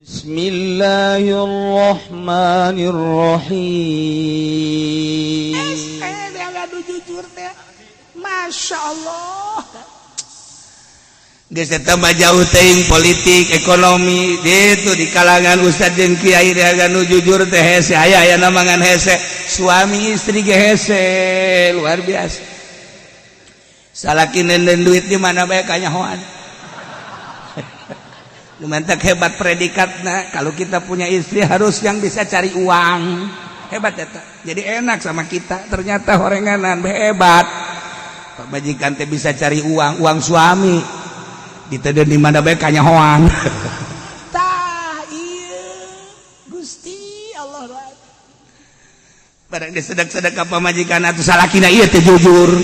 Bismillahirrahmanirrahim. Eh, jujur teh, Masya Allah. Geus eta mah jauh teuing politik ekonomi itu. Di kalangan ustad jeung kiai nu jujur teh hese, aya aya mangan hese, suami istri ge hese, luar biasa. Salaki nenden duit di mana bae kanyahoan. Lumantak hebat predikatna, kalau kita punya istri harus yang bisa cari uang. Hebat eta, jadi enak sama kita. Ternyata horenganan hebat, pamajikan teh bisa cari uang, uang suami diteden di mana bae kanyahoan. Tah iya, Gusti Allah, barang disedak-sedak ka pamajikan atuh salakina ieu teh jujur,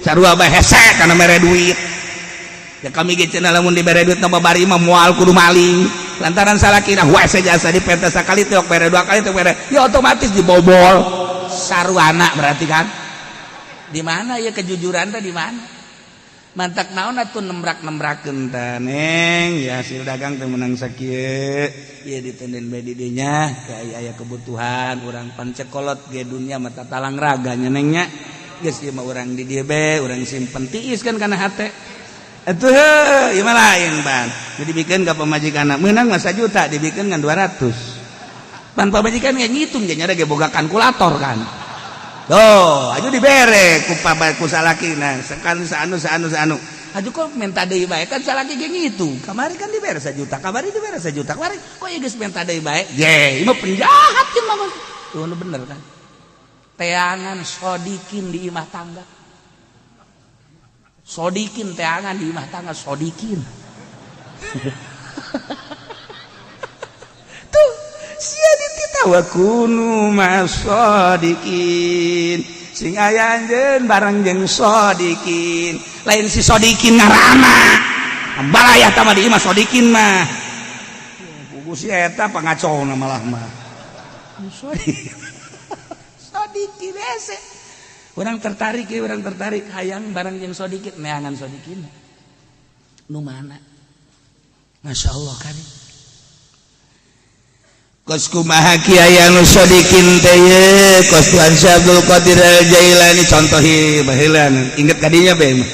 sarua bae hese kana mere duit. Ya kami ge cenah lamun dibere duit na babari mah moal kudu maling, lantaran salakina hese jasa dipenta sakali teh bere, dua kali teh bere, ya otomatis dibobol saruana. Berarti kan di mana ya kejujuran teh, di mana? Mantak naon atuh nembrak-nembrakeun teh, "Neng ya, hasil dagang teh menang sakieu ieu, ditenden bae di dinya ka aya kebutuhan urang." Pan cek kolot ge dunya mata talang raganya, Nengnya, geus ieu mah urang di dieu bae, urang simpen tiis kan kana hate atuh. Heuh, ieu mah lain pan. Jadi dibikeun ka pamajikanna meunang mah 1 juta, dibikeun ngan 200. Pan pamajikan ge ngitung ge nya, ge boga kalkulator kan. Tuh, aju dibere ku ku salakina sekan saanu saanu saanu. Aju kok minta deui bae? Kan salaki ge ngitung. Kamari kan dibere 1 juta, kamari dibere 1 juta, kamari kok ieu geus minta deui bae? Ye, ieu mah penjahat ieu mah. Tuh nu bener kan. Teangan sodikin di imah tangga. Sodikin teangan di imah tangga sodikin. Tuh, sia dititah wa kunu ma'as-shodiqin, sing aya anjeun bareng jeung sodikin. Lain si sodikin ngaranna balaya tama di imah sodikin mah. Pugu si eta pangacona malah mah. Sodikin. Sodikin hese. Urang tertarik ya, urang tertarik hayang bareng jeung sodikin, neangan sodikin. Nu mana? Masya Allah kan. Kos kumaha kiai anu sodikin teh ye? Kos Tuan Syekh Abdul Qadir Al Jailani, contohi baheula, inget kadinya bae mah.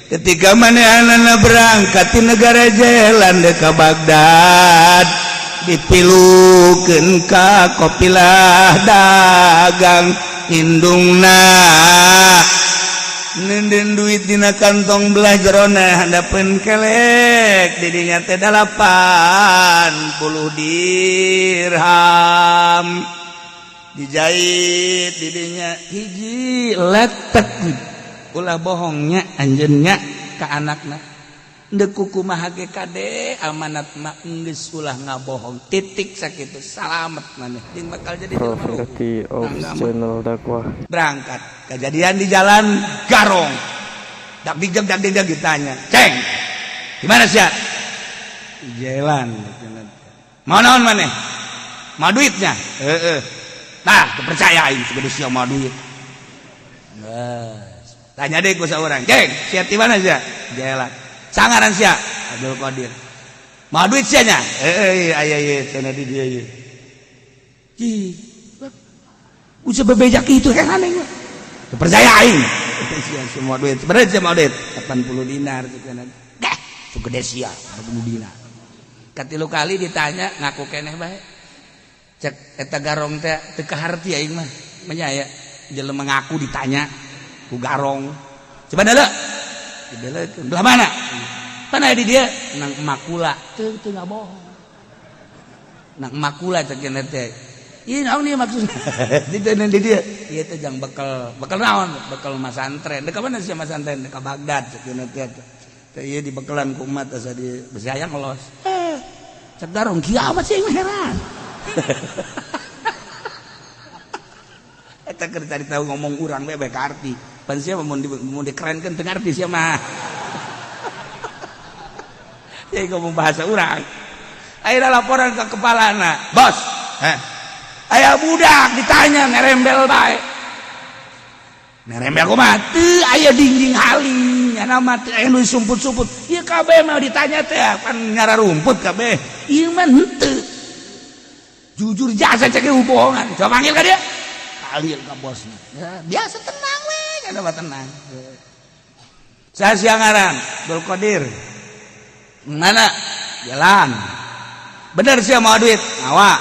Ketika manehanana berangkat di negara jalan ka Baghdad, dipilukeun ka kopilah dagang, indungna nenden duit dina kantong belah jerona handapeun kelek, didinya teh 80 dirham, dijahit didinya hiji letek. Ulah bohongnya anjeunnya ka anakna, deuk kumaha ge kade amanat mah geus ulah ngabohong, titik. Sakitu salamet maneh jeung bakal jadi jelema. Property of channel dakwah. Berangkat, kejadian di jalan, garong dak dijeg dak dijeg. Ditanya, "Ceng, gimana sih jalan? Mau naon maneh? Mau duitnya?" "Heeh." "Nah, percaya aing segede sia mau duit." Tanya deh ku seorang, "Ceng, sia di mana sia?" "Jalan." "Sangaran sia?" "Abdul Qadir." "Mau duit sia nya?" "Heeh, aya ieu cenah di dieu ieu." Ih, usah bebejak itu, heran aing mah. Percaya aing. Sia semua duit. Sebenarnya sia mau duit 80 dinar cenah. Gah, segede sia 80 dinar. Katilu kali ditanya ngaku keneh bae. Cek eta garong teh, teu kaharti aing mah. Menya aya jelema ngaku ditanya ku garong. Coba deuleu. Dideleukeun. Belah mana? Mana di dia? Nang makula. Teu teu ngabohong. Nang makula cek teh. Iya, naon ieu maksudna? Di dia. Ieu teh jang bekal. Bekal naon? Bekal masantren. Dek mana sih masantren? Dek Baghdad cek teh. Teh ieu dibekalan ku umat asa di besi hayang los. Eh, cek garong kiamat sih heran. Eta keur cari tahu ngomong urang bae bae arti. Pan sia mun di, mun dikerenkeun teu ngarti sia mah. Ya ngomong bahasa urang. Akhirnya laporan ke kepalana, "Bos, eh, aya budak ditanya ngerembel bae." Ngerembel kumaha? Teu aya dingjing haling. Nyana mah teu aya nu sumput-sumput. Ieu kabeh mah ditanya teh pan nyara rumput kabeh. Ieu mah henteu. Jujur jasa cek bohongan. Coba panggil ka dia. Panggil ka bosnya. Ya, biasa tenang we, nyana mah tenang. Saya siang ngaran, Abdul Qadir. Mana? Jalan. Bener sih mau duit? Mawa.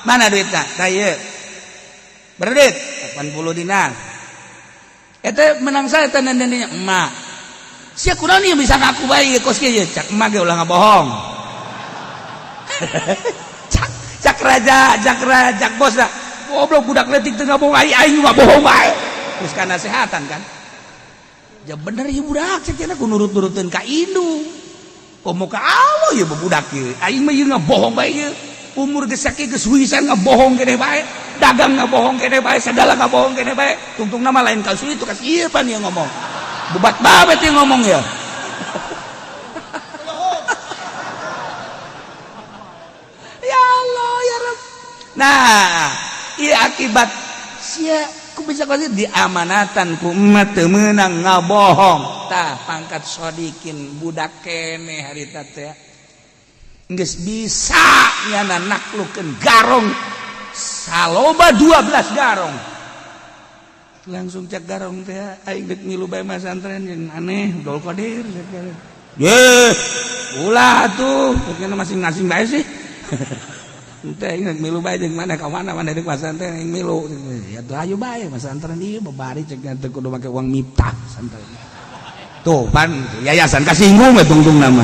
Mana duitnya? Saya. Berduit 80 dinar. Eta menang saya teh neneknya emak. Sia kunaon ieu bisa ngaku bae kos kieu? Cak emak ge ulah ngabohong. Cak cak raja, cak raja, cak bos dah. Goblok budak leutik teu ngabohong aing, aing ngabohong bae. Terus kana sehatan kan? Ya bener ieu budak cek ku nurut-nuruteun ka indung. Komo ka Allah ieu budak ieu. Aing mah ieu ngabohong bae ieu. Umur geus sakieu geus wisan ngabohong keneh bae. Dagang ngabohong keneh bae, segala ngabohong keneh bae. Tungtung nama lain kasus itu kasih ieu pan ieu ngomong. Bebat babet ieu ngomong ya. Ya Allah ya Rabb. Nah, ieu akibat sia ku bisa kau diamanatan ku emak teu meunang ngabohong. Tah pangkat sodikin budak keneh harita teh. Geus bisa nyana naklukeun garong saloba 12 garong. Langsung cek garong teh aing deuk milu bae masantren jeung aneh Abdul Qadir cek garong. Ye, ulah atuh, mungkin masing-masing bae sih. Teh aing milu bae jeung mana ka mana mana deuk masantren aing milu. Ya tuh ayo bae masantren ieu babari cek teu kudu make uang miftah santren. Tuh pan yayasan kasinggung we tungtung nama.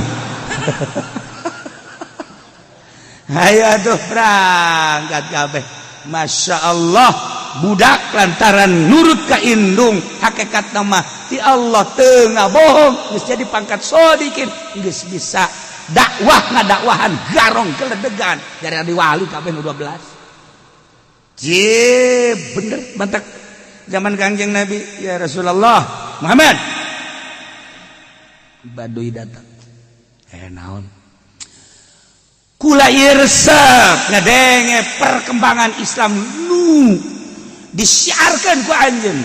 Ayo atuh berangkat kabeh. Masya Allah budak lantaran nurut ka indung hakikat nama ti Allah teu ngabohong geus jadi pangkat sodikin geus bisa dakwah ngadakwahan garong keledegan dari adi wali kabeh nu 12. Je bener bantak zaman Kangjeng Nabi ya Rasulullah Muhammad Baduy datang naon kula ieu resep ngadenge perkembangan Islam nu disiarkan ku anjeun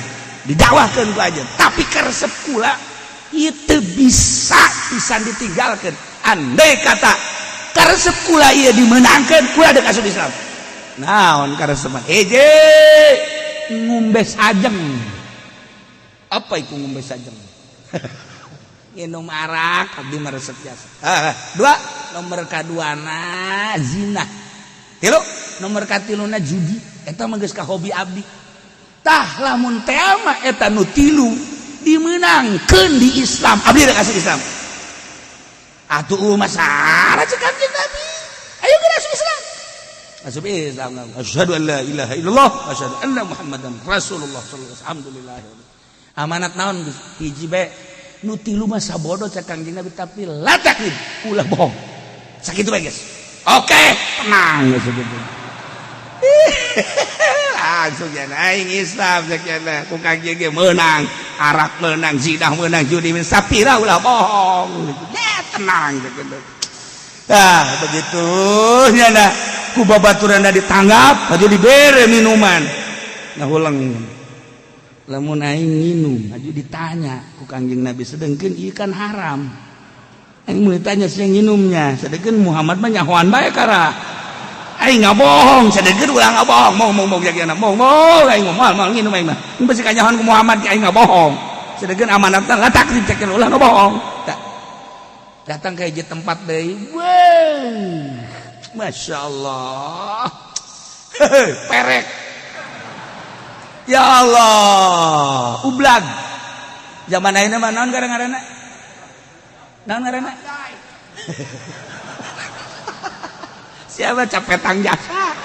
didakwahkeun ku anjeun tapi karesep kula ieu teu bisa pisan ditinggalkeun. Andai kata karesep kula ieu dimenangkeun kula deuk asup Islam. Naon karesepan hiji ngumbe sajeng. Apa iku ngumbe sajeng? Minum arak abdi mah resep jasa. Dua nomor kaduana zina, tilu nomor katiluna judi. Eta mah geus ka hobi abdi. Tah lamun teh mah eta nu tilu dimenangkeun di Islam abdi rek asup Islam. Atuh masara cek Kanjeng Nabi ayo geus asup Islam. Asup Islam asyhadu an la ilaha illallah asyhadu anna muhammadan rasulullah sallallahu alaihi wasallam. Alhamdulillah amanat naon geus hiji bae nu tilu mah sabodo cek Kangjeng Nabi tapi la taklid ulah bohong. Sakitu bae geus. Oke, tenang geus gitu. Langsung ya aing Islam cek nya ku Kangjeng ge meunang, arak meunang, zina meunang, judi meunang, sapira ulah bohong. Ya tenang cek gitu. Ah, begitu nya nah ku babaturanna ditanggap aju dibere minuman. Ngahuleng. Lamun aing nginum aju ditanya ku Kangjeng Nabi sedengkeun ieu kan haram. Aing mun ditanya sia nginumnya sedengkeun Muhammad mah nyahoan bae kara. Aing ngabohong sedengkeun ulah ngabohong mau mau mau jagana mau mau aing moal moal nginum aing mah. Mun bisi kanyahoan ku Muhammad aing ngabohong. Sedengkeun amanatna latak dicekeun ulah ngabohong. Datang ke hiji tempat deui. Wah, Masya Allah. Perek. Ya Allah, ublag. Zaman ayeuna mah naon ngaranna? Naon ngaranna? Siapa capetang jasa?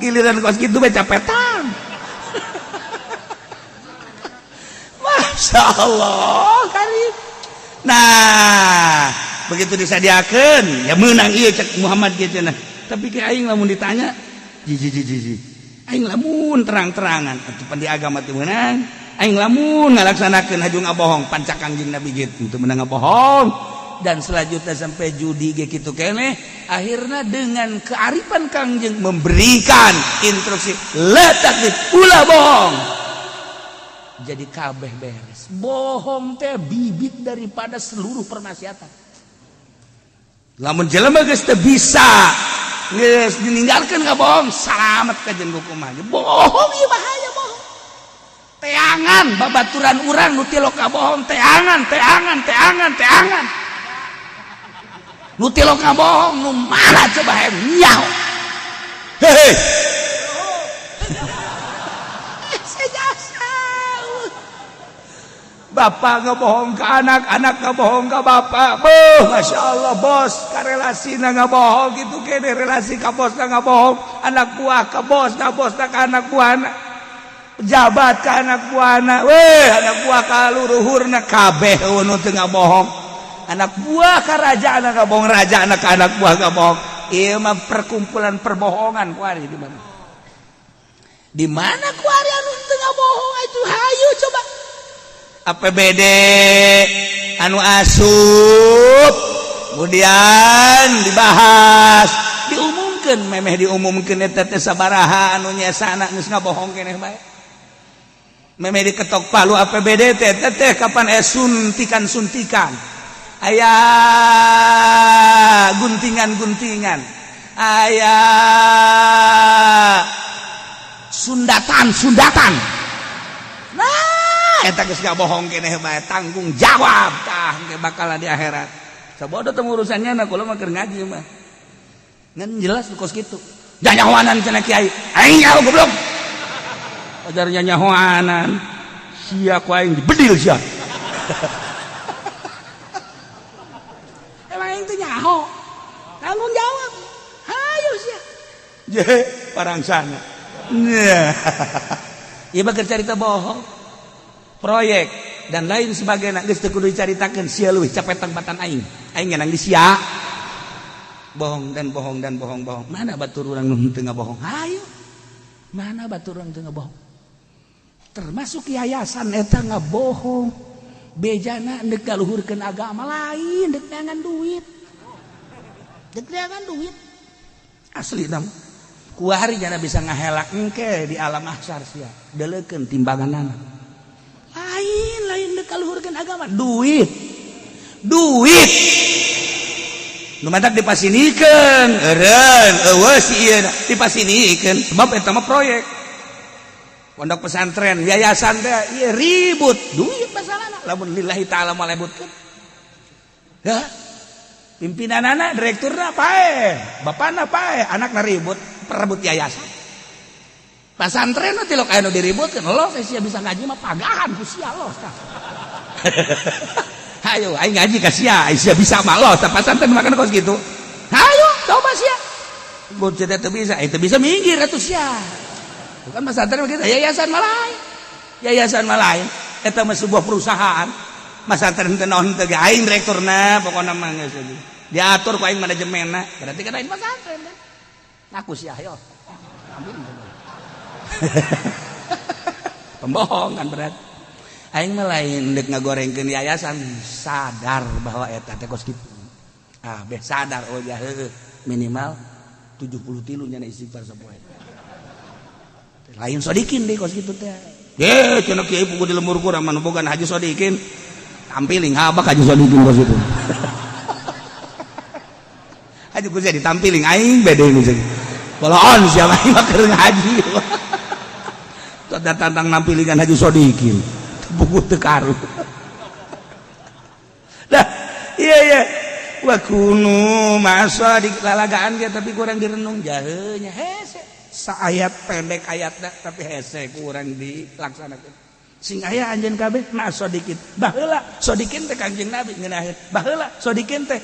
Giliran kos kitu bae capetang. Masya Allah, karim. Nah, begitu disadiakeun, ya meunang ieu cek Muhammad kieu cenah. Tapi ke aing lamun ditanya, jiji jiji aing lamun terang-terangan atuh pan di agama teu meunang, aing lamun ngalaksanakeun haju ngabohong pancak Kangjeng Nabi gitu teu meunang ngabohong. Dan selanjutnya sampai judi ge kitu keneh, akhirnya dengan kearifan Kangjeng memberikan instruksi la takdzib ulah bohong. Jadi kabeh beres. Bohong teh bibit daripada seluruh permaksiatan. Lamun jelema geus teu bisa geus dininggalkeun ngabohong, salamet ka jeung hukuman. Bohong ieu bahaya bohong. Teangan babaturan urang nu tilok kabohong, teangan, teangan, teangan, teangan. Nu tilok kabohong nu mana coba hayang nyaho. Hehe. Bapak ngebohong ke anak, anak ngebohong ke bapak. Buh, Masya Allah bos, karelasina ngebohong gitu kene relasi ka bos ngebohong, anak buah ke bos, ka bos ka anak buah, pejabat ke anak buahna, weh anak buah ka luruhurna kabeh nu teu ngabohong. Anak buah ka raja anak ngabohong, raja anak ka anak buah ngabohong. Ieu mah perkumpulan perbohongan kuari di mana? Di mana kuari anu teu ngabohong itu hayu coba. APBD anu asup kemudian dibahas diumumkan memeh diumumkan eta teh sabaraha anu nyesana geus ngabohong keneh bae memeh diketok palu APBD teh teh kapan suntikan-suntikan aya guntingan-guntingan aya sundatan-sundatan. Nah eta geus ngabohong keneh bae tanggung jawab tah engke bakal di akhirat. Sabodo teh urusannya na kula mah keur ngaji mah. Ngan jelas kos kitu. Nyanyahoanan cenah kiai. Aing nyaho goblok. Ajar nyanyahoanan. Sia ku aing dibedil sia. Emang aing teh nyaho. Tanggung jawab. Hayu sia. Je parangsana. Ieu mah keur carita bohong. Proyek dan lain sebagainya geus teu kudu dicaritakeun sia leuwih capetang batan aing. Aing ngenang di sia. Bohong dan bohong dan bohong bohong. Mana batur urang nu teu ngabohong? Hayu. Mana batur urang teu ngabohong? Termasuk yayasan eta ngabohong. Bejana deuk ngaluhurkeun agama lain, deuk neangan duit. Deuk neangan duit. Asli nam. Kuari jana bisa ngahelak engke di alam mahsyar sia. Deleukeun timbanganana. Lain-lain dek kaluhurkeun agama, duit. Duit. Nu matak dipasinikeun, eureun, eueuh si ieu dipasinikeun sebab eta mah proyek. Pondok pesantren, yayasan teh ieu ribut, duit masalahna. Lamun lillahi ta'ala malebutkeun. Hah? Pimpinanana, direkturna paeh, bapana paeh, anakna ribut, perebut yayasan. Pasantren mah tilok aya nu diributkeun, los sia bisa ngaji mah pagahan ku sia los tah. Hayo aing ngaji ka sia, sia bisa mah los tah pasantren makan kos kitu. Hayo coba sia. Bocah teh bisa, teu bisa minggir atuh sia. Bukan pesantren begitu, yayasan mah lain. Yayasan mah lain. Eta mah sebuah perusahaan. Pesantren teh naon teh aing direkturna pokona mah geus diatur ku aing manajemenna. Berarti kan aing pesantren kan. Ngaku sia ayo. Ambil. Pembohong kan berat. Aing mah lain deuk ngagorengkeun yayasan, sadar bahwa eta teh kos kitu. Ah, beh sadar oh ya heueuh minimal 73 nya istighfar sapoe. Lain sodikin deh kos kitu teh. Ye cenah kiai pugu di lembur kurang mah boga Haji Sodikin. Tampiling habak Haji Sodikin kos kitu. Haji ku ditampiling aing bede nu. Koloon siapa aing mah keur ngaji. Datang nampilingan Haji Sodikin. Buku teu karu. Dah, iya iya. Wa kunu ma'as-shadiq lalagaan ge tapi kurang direnung jaheunya hese. Saayat pendek ayatna tapi hese kurang dilaksanakeun. Sing aya anjeun kabeh ma'as-shadiqin. Baheula sodikin teh Kangjeng Nabi ngeunaheun. Baheula sodikin teh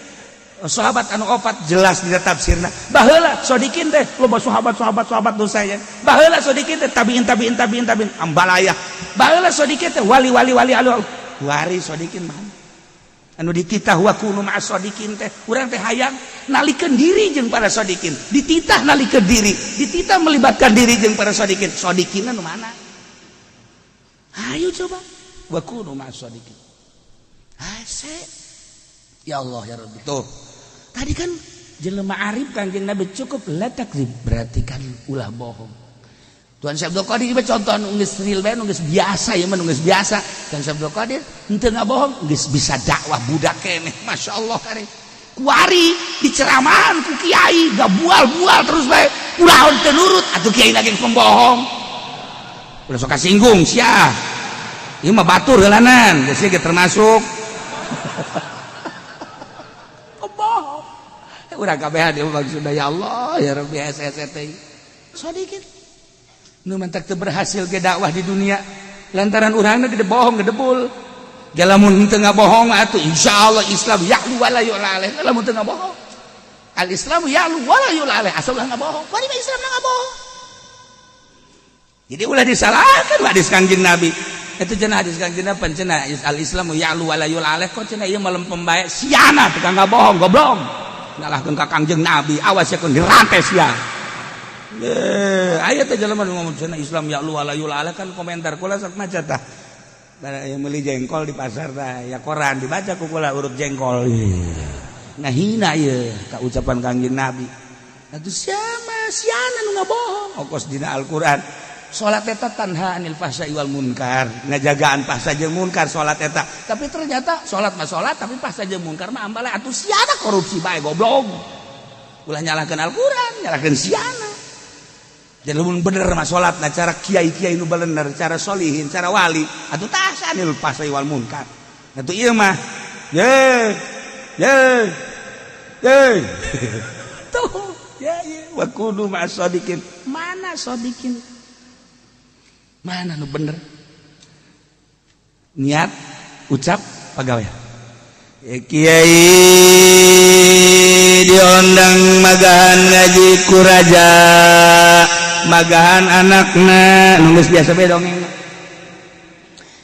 sahabat anu opat jelas dina tafsirna. Baheula sodikin teh loba sahabat-sahabat sahabat dosa ya. Baheula sodikin teh tabiin tabiin tabiin tabiin ambalayah. Baheula sodikin teh wali wali wali alu wari sodikin mah. Anu dititah wa kunu ma'as sodikin teh urang teh hayang nalikeun diri jeung para sodikin. Dititah nalikeun diri, dititah melibatkan diri jeung para sodikin. Sodikin anu mana? Ayo coba wa kunu ma'as sodikin. Hese. Ya Allah ya Rabbi. Tuh. Tadi kan jelema arif Kangjeng Nabi cukup la takzib berarti kan ulah bohong. Tuan Syekh Abdul Qadir ieu contoh nu geus real bae, nu geus biasa ieu mah, nu geus biasa. Tuan Syekh Abdul Qadir henteu ngabohong, geus bisa dakwah budak keneh, Masya Allah. Kare kuari diceramahan ku kiai gabual-bual terus bae, ulah teu nurut atuh kiai lagi pembohong, ulah sok kasinggung sia. Ieu mah batur heulanan, geus ge termasuk pembohong. Urang kabehan ieu maksudna, ya Allah ya Rabbi, SST sadikin nu mantak teu berhasil ge dakwah di dunia lantaran urangna gede bohong, gedebul. Lamun teu ngabohong atuh insyaallah Islam ya'lu wala yu'la alaih. Lamun teu ngabohong, al Islam ya'lu wala yu'la alaih, asal ulah ngabohong. Bari mah Islam ngabohong, jadi ulah disalahkan hadis Kangjeng Nabi itu. Cenah hadis Kangjeng Nabi cenah al Islamu ya'lu wala yu'la alaih, kok cenah ieu melempem bae? Siana tukang ngabohong, goblok, nyalahkeun ka Kangjeng Nabi, awas ya kun dirantai sia. Eh, aya teh jelema nu ngomong cenah Islam ya'lu wala yu'la alaih, kan komentar kula sok maca tah. Yang beli jengkol di pasar tah, ya koran dibaca ku kula urut jengkol. Ngahina ieu ka ucapan Kangjeng Nabi. Atuh siapa siana nu ngabohong? Okos dina Al-Qur'an. Salat eta tanha anil fahsya'i wal munkar, ngajagaan fahsya jeung munkar salat eta. Tapi ternyata salat mah salat, tapi fahsya jeung munkar mah ambala, atuh siana korupsi bae, goblok. Ulah nyalahkeun Al-Qur'an, nyalahkeun siana. Jadi lamun bener mah salat, nah cara kiai-kiai nu bener, cara solihin, cara wali, atuh tah anil fahsya'i wal munkar. Atuh ieu mah ye ye ye tuh ya ya wa kunu ma'as shodiqin. Mana shodiqin? Mana nu bener? Niat, ucap, pagawean. Ya, kiai diondang magahan ngaji ku raja, magahan anakna nu geus biasa bae dongeng.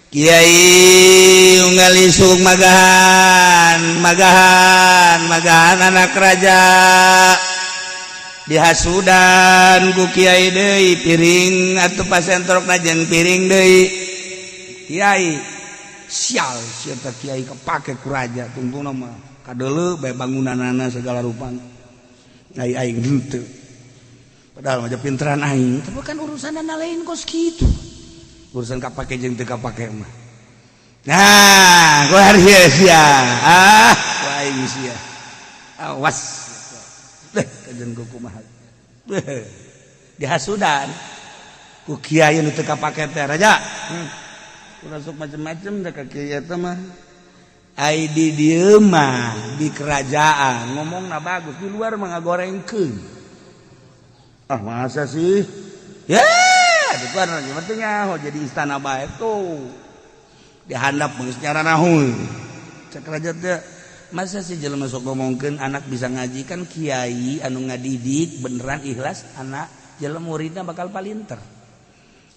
Kiai unggal isuk magahan, magahan, magahan anak raja, dihasudan ku kiai deui piring atuh pasentrokna jeung piring deui. Kiai sial sia, kiai kepake ku raja, tungtungna mah kadeuleu bae bangunanana segala rupa, ai aing henteu, padahal mah pinteran aing. Tapi kan urusanna lain kos kitu, urusan kapake jeung teu kapake mah. Nah, gua harus sia, ah, ku aing sia, awas deh kajen ku kumaha. Dihasudan ku kiai nu teu kapake teh raja. Masuk macem-macem dah ka kiai eta mah. Ai di dieu mah di kerajaan ngomongna bagus, di luar mah ngagorengkeun. Ah, masa sih ya itu kan penting nyaho jadi istana bae tuh dihandap geus nyaranahun. Cek raja teh, masa sih jelema sok ngomongkeun anak bisa ngaji? Kan kiai anu ngadidik beneran ikhlas, anak jelema muridna bakal palinter.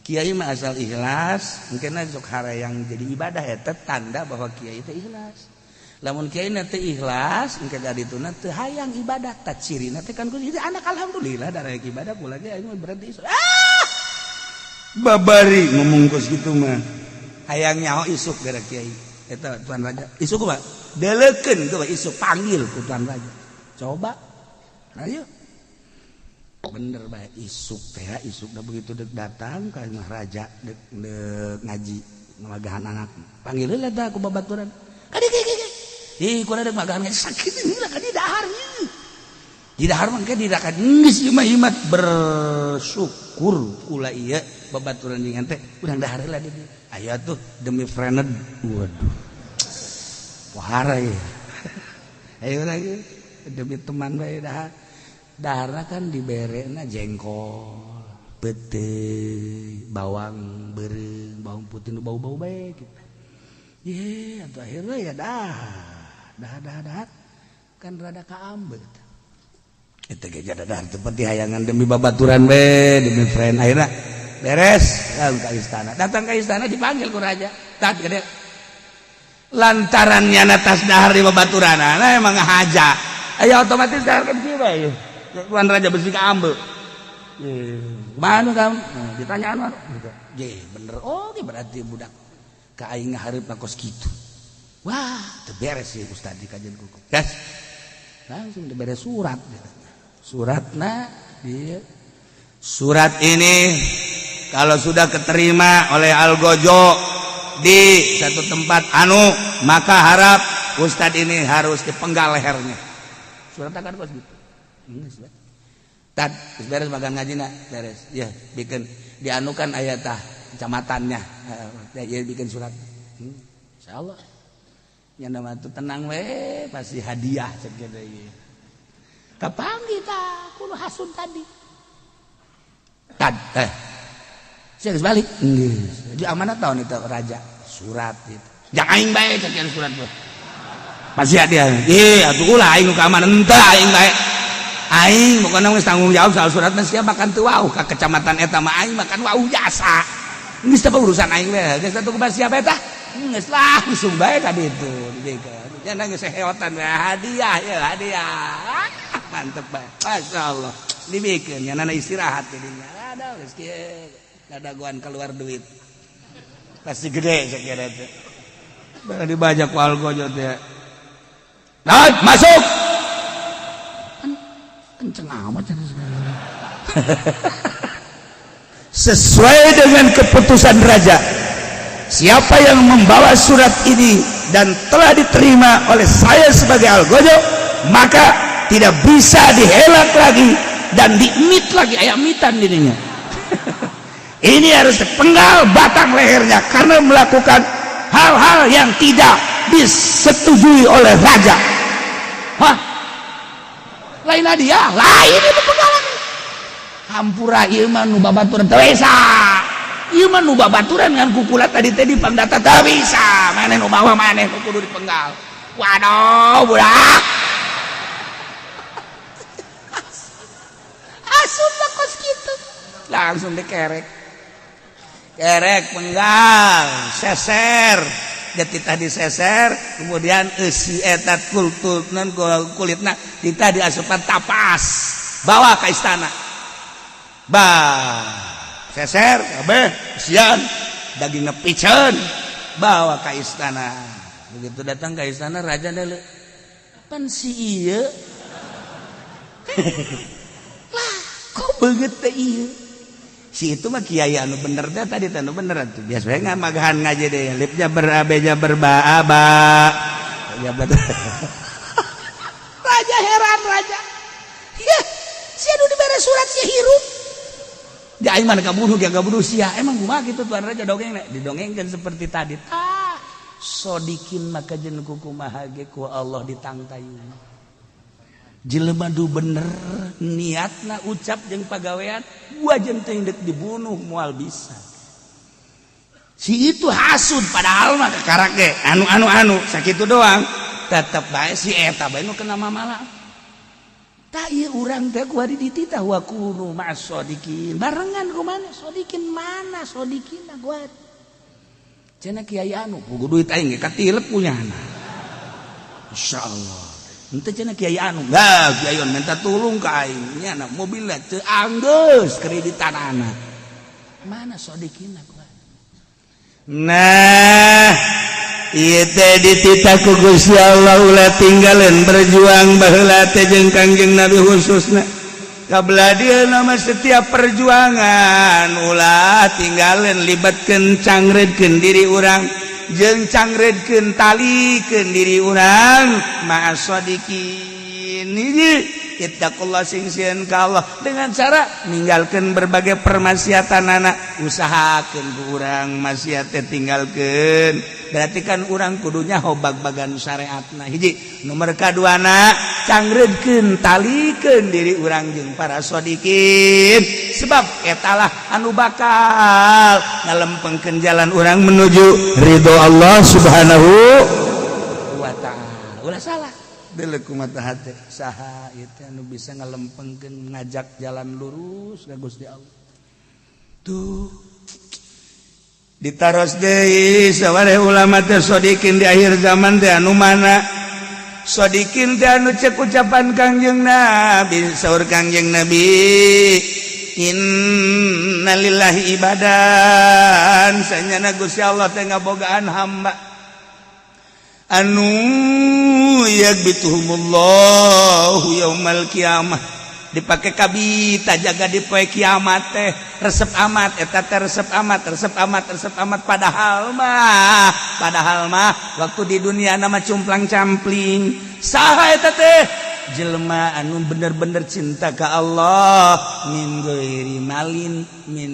Kiai mah asal ikhlas, mungkin sok yang jadi ibadah eta tanda bahwa kiai itu ikhlas. Lamun kiai teu ikhlas, engke dituna teu hayang ibadah, tak cirina teh kan jadi anak alhamdulillah darah ibadah kula ge aing berarti. Ah, babari ngomong kos kitu mah hayang nyaho isuk gara kiai eta. Tuan raja isuk kumaha? Deulekeun tuh isuk, panggil ku tuan raja, coba ayo bener bae isuk teh. Isuk dah begitu dek datang ka imah raja, dek dek ngaji ngalagahan anak, panggil heula tah ku babaturan kadi kadi kadi. Ih, kula dek magahan ngaji sakit ini lah kadi dahar ieu. Di dahar mah di dahar geus ieu mah imat bersyukur kula ieu babaturan jeung ente, urang dahar heula di dieu. Aya tuh demi friend, waduh. Wahara ya. Ayo lagi demi teman bae dahar. Dahar kan diberena jengkol, pete, bawang beureum, bawang putih nu bau-bau bae gitu. Ye, atuh akhirnya ya dah. Dah dah dah kan rada kaambet. Itu ge dahar seperti hayangan demi babaturan we, demi friend. Akhirnya beres ke istana. Datang ke istana, dipanggil ku raja. Tak gede. Lantaran nyana tas dahar di babaturan, nah emang ngahaja. Ayo otomatis dahar kan kieu bae. Tuan raja besi kaambe. Mana kamu? Nah, ditanya anu. Ye, bener. Oh, berarti budak ka aing ngahareup kos kitu. Wah, teu beres sih ustad di kajian kuku. Gas. Langsung dibere surat. Suratna dia. Surat ini Kalau sudah keterima oleh Algojo di satu tempat anu, maka harap Ustadz ini harus dipenggal lehernya. Surat akan kos gitu. Tad, beres makan ngaji nak, beres. Ya, bikin dianukan ayat tah kecamatannya. Ya, bikin surat. Insyaallah. Yang nama itu tenang we, pasti hadiah cek ieu. Kapanggih tah kudu hasud tadi. Tad, eh. Saya geus balik. Geus. Jadi amanat tahun itu raja surat gitu. Jangan aing bae cek surat tuh. Pasti dia. Ih, atuh ulah aing nu ka amanat henteu aing bae. Aing pokoknya geus tanggung jawab soal surat mah, sia makan teu wauh ka kecamatan eta mah aing makan wauh jasa. Geus teh urusan aing we. Geus atuh kumaha siapa eta? Geus langsung bae ka ditu. Nya geus heotan we hadiah ya hadiah. Mantep bae. Masyaallah. Dibikeun nya nana istirahat jadinya. Ada geus kieu. Dadagoan keluar duit. Pasti gede saya teh. Barang dibajak ku algojo teh. Nah, masuk. Kan kenceng amat sesuai dengan keputusan raja, siapa yang membawa surat ini dan telah diterima oleh saya sebagai algojo, maka tidak bisa dihelak lagi dan diemit lagi, ayam mitan dirinya ini harus dipenggal batang lehernya karena melakukan hal-hal yang tidak disetujui oleh raja. Hah? Lain dia, lain itu penggalan. Hampura, ieu mah nu babaturan teu bisa. Ieu mah nu babaturan ngan kukula tadi teh dipangdata teu bisa. Maneh nu bawa, maneh nu kudu dipenggal. Waduh, budak. Asup kos kitu. Langsung dikerek. Kerek, penggal, seser. Jadi tadi seser, kemudian eusi eta kultur kulitna ditah diasupan tapas, bawa ke istana. Bah, seser kabeh sian dagingna piceun, bawa ke istana. Begitu datang ke istana, raja dulu pan si ieu lah kok begitu teh ieu si itu mah kiai anu bener teh tadi teh anu bener tuh. Biasanya nggak magahan ngaji deh lipnya berabeja berba-aba ya betul. Raja heran, raja ya si anu dibere surat si hirup di aing mana kabunuh dia kabunuh sia. Emang kumaha gitu, tuan raja? Dongeng didongengkan seperti tadi. Ah, sodikin maka jeung kumaha ge ku Allah ditangtayun. Jelema du bener niatna, ucap jeung pagawean, wajan teh dek dibunuh moal bisa. Si itu hasud, padahal mah kakarak ge anu anu anu sakitu doang, tetep bae si eta bae nu kena mamala. Tak ieu urang teh kuari dititah wa kunu ma'as shodikin, barengan ku mana sodikin, mana sodikin gua cenah kiai anu kudu duit aing ge katilep punyana. Insyaallah. Ente cenah kiai anu, lah kiai anu minta tulung ka aing nya mobilnya teu anggeus kreditanana. Mana sodikin gua? Nah, ieu teh dititah ku Gusti Allah ulah tinggalin berjuang baheula teh jeung Kangjeng Nabi khususna. Kabla dia nama setiap perjuangan ulah tinggalin libatkeun, cangredkeun diri urang jeung cangredkeun, talikeun diri urang ma'as shodikin. Hiji, ittaqullah, sing sieun ka Allah dengan cara ninggalkeun berbagai permaksiatan anak. Usahakeun ku urang maksiat teh tinggalkeun, berarti kan urang kudunya bag-bagan syariatna. Hiji, nomor kaduana, cangredkeun, talikeun diri urang jeung para shodikin, sebab etalah anu bakal ngalempengkeun jalan urang menuju ridho Allah Subhanahu wa Ta'ala. Ulah salah. Deuleu mata hati saha ieu teh anu bisa ngalempengkeun, ngajak jalan lurus ka Gusti Allah tuh. Ditaros deui saware ulama teh, sodikin di akhir zaman teh anu mana? Sodikin teh anu cek ucapan Kangjeng Nabi. Saur Kangjeng Nabi, innalillahi ibadan, sanyana Gusti Allah teh ngabogaan hamba anu yagbituhumullahu yaumal qiyamah. Dipake kabita jaga di poe kiamat teh resep amat eta teh, resep amat, resep amat, resep amat. Padahal mah waktu di dunia nama cumplang campling. Saha eta teh? Jelema anu bener-bener cinta ke Allah, min ghairi malin, min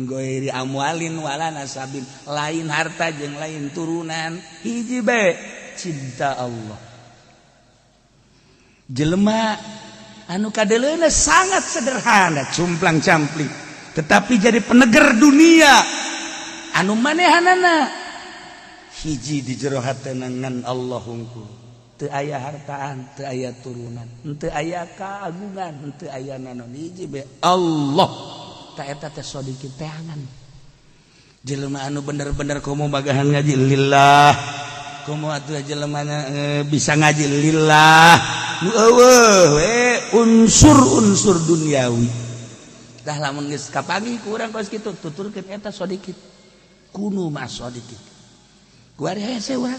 ghairi amwalin wala nasabin, lain harta jeung lain turunan, hiji bae, cinta Allah. Jelema anu kadeleuna sangat sederhana, cumplang campling, tetapi jadi peneger dunia anu manehanana hiji di jero hatena ngan Allah hungkul. Teu aya hartaan, teu aya turunan, teu aya keagungan, teu aya naon, hiji be Allah. Ta eta teh sodikin teangan jelema anu bener-bener komo bagahan ngaji lillah, komo atuh jelemana bisa ngaji lillah. Nu eueuh we unsur-unsur duniawi. Dah, lamun geus kapagi ku urang kos kitu, tuturkeun eta sodikin, kunu mah sodikin. Kuari hese urang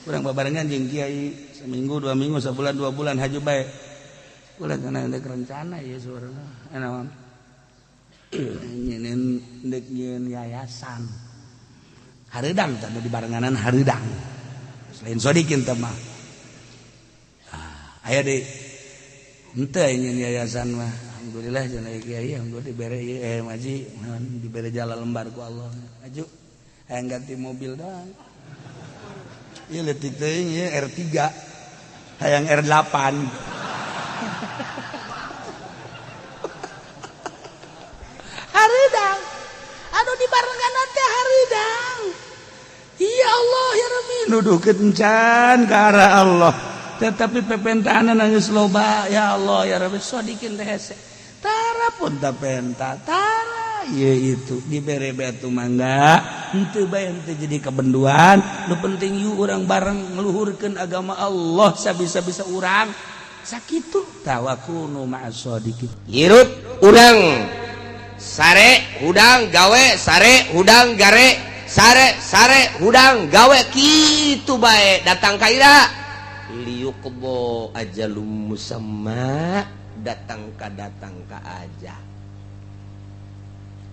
urang babarengan jeung kiai seminggu, 2 minggu, sebulan, 2 bulan, haju bae. Ulah kana dek rencana ieu suarana naon, nyieun, dek nyieun yayasan hareudang tah di barenganan hareudang. Selain sodikin teh mah, ah, aya deui henteu nyieun yayasan mah. Alhamdulillah cenah kiai, alhamdulillah dibere ieu, maji dibere jala lembar ku Allah. Aju hayang ganti mobil doang. Ieu leutik teuing ieu R3, hayang R8. Hareudang anu dibarengan teh hareudang. Ya Allah ya Rabbi, nuduhkeun can ka arah Allah, tetapi pepentanan geus loba. Ya Allah ya Rabbi, sodikin teh hese, tara pun ta penta tara ieu itu dibere batu mangga henteu bae, henteu jadi kebenduan. Nu penting yuk urang bareng ngeluhurkeun agama Allah sabisa-bisa urang. Sakitu tawakunu ma'as sadiqin. Hirup urang sare hudang gawe, sare hudang gare, sare sare hudang gawe, kitu bae. Datang ka ira? Liyuqdho ajalum musamma. Datang ka, datang ka aja.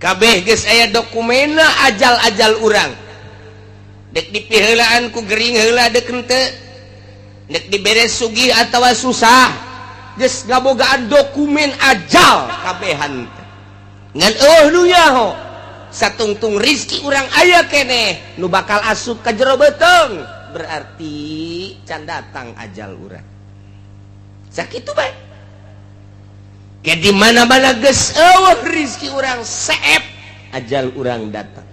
Kabeh geus aya dokumena ajal-ajal urang. Dek dipiheulaan ku gering heula, dek henteu, dek dibere sugih atawa susah, geus ngabogaan dokumen ajal kabehan teh. Ngan eueuh nu nyaho, satungtung rizki urang aya keneh nu bakal asup ka jero beuteung, berarti can datang ajal urang. Sakitu bae. Ke di mana-mana geus eueuh rizki urang, seep, ajal urang datang.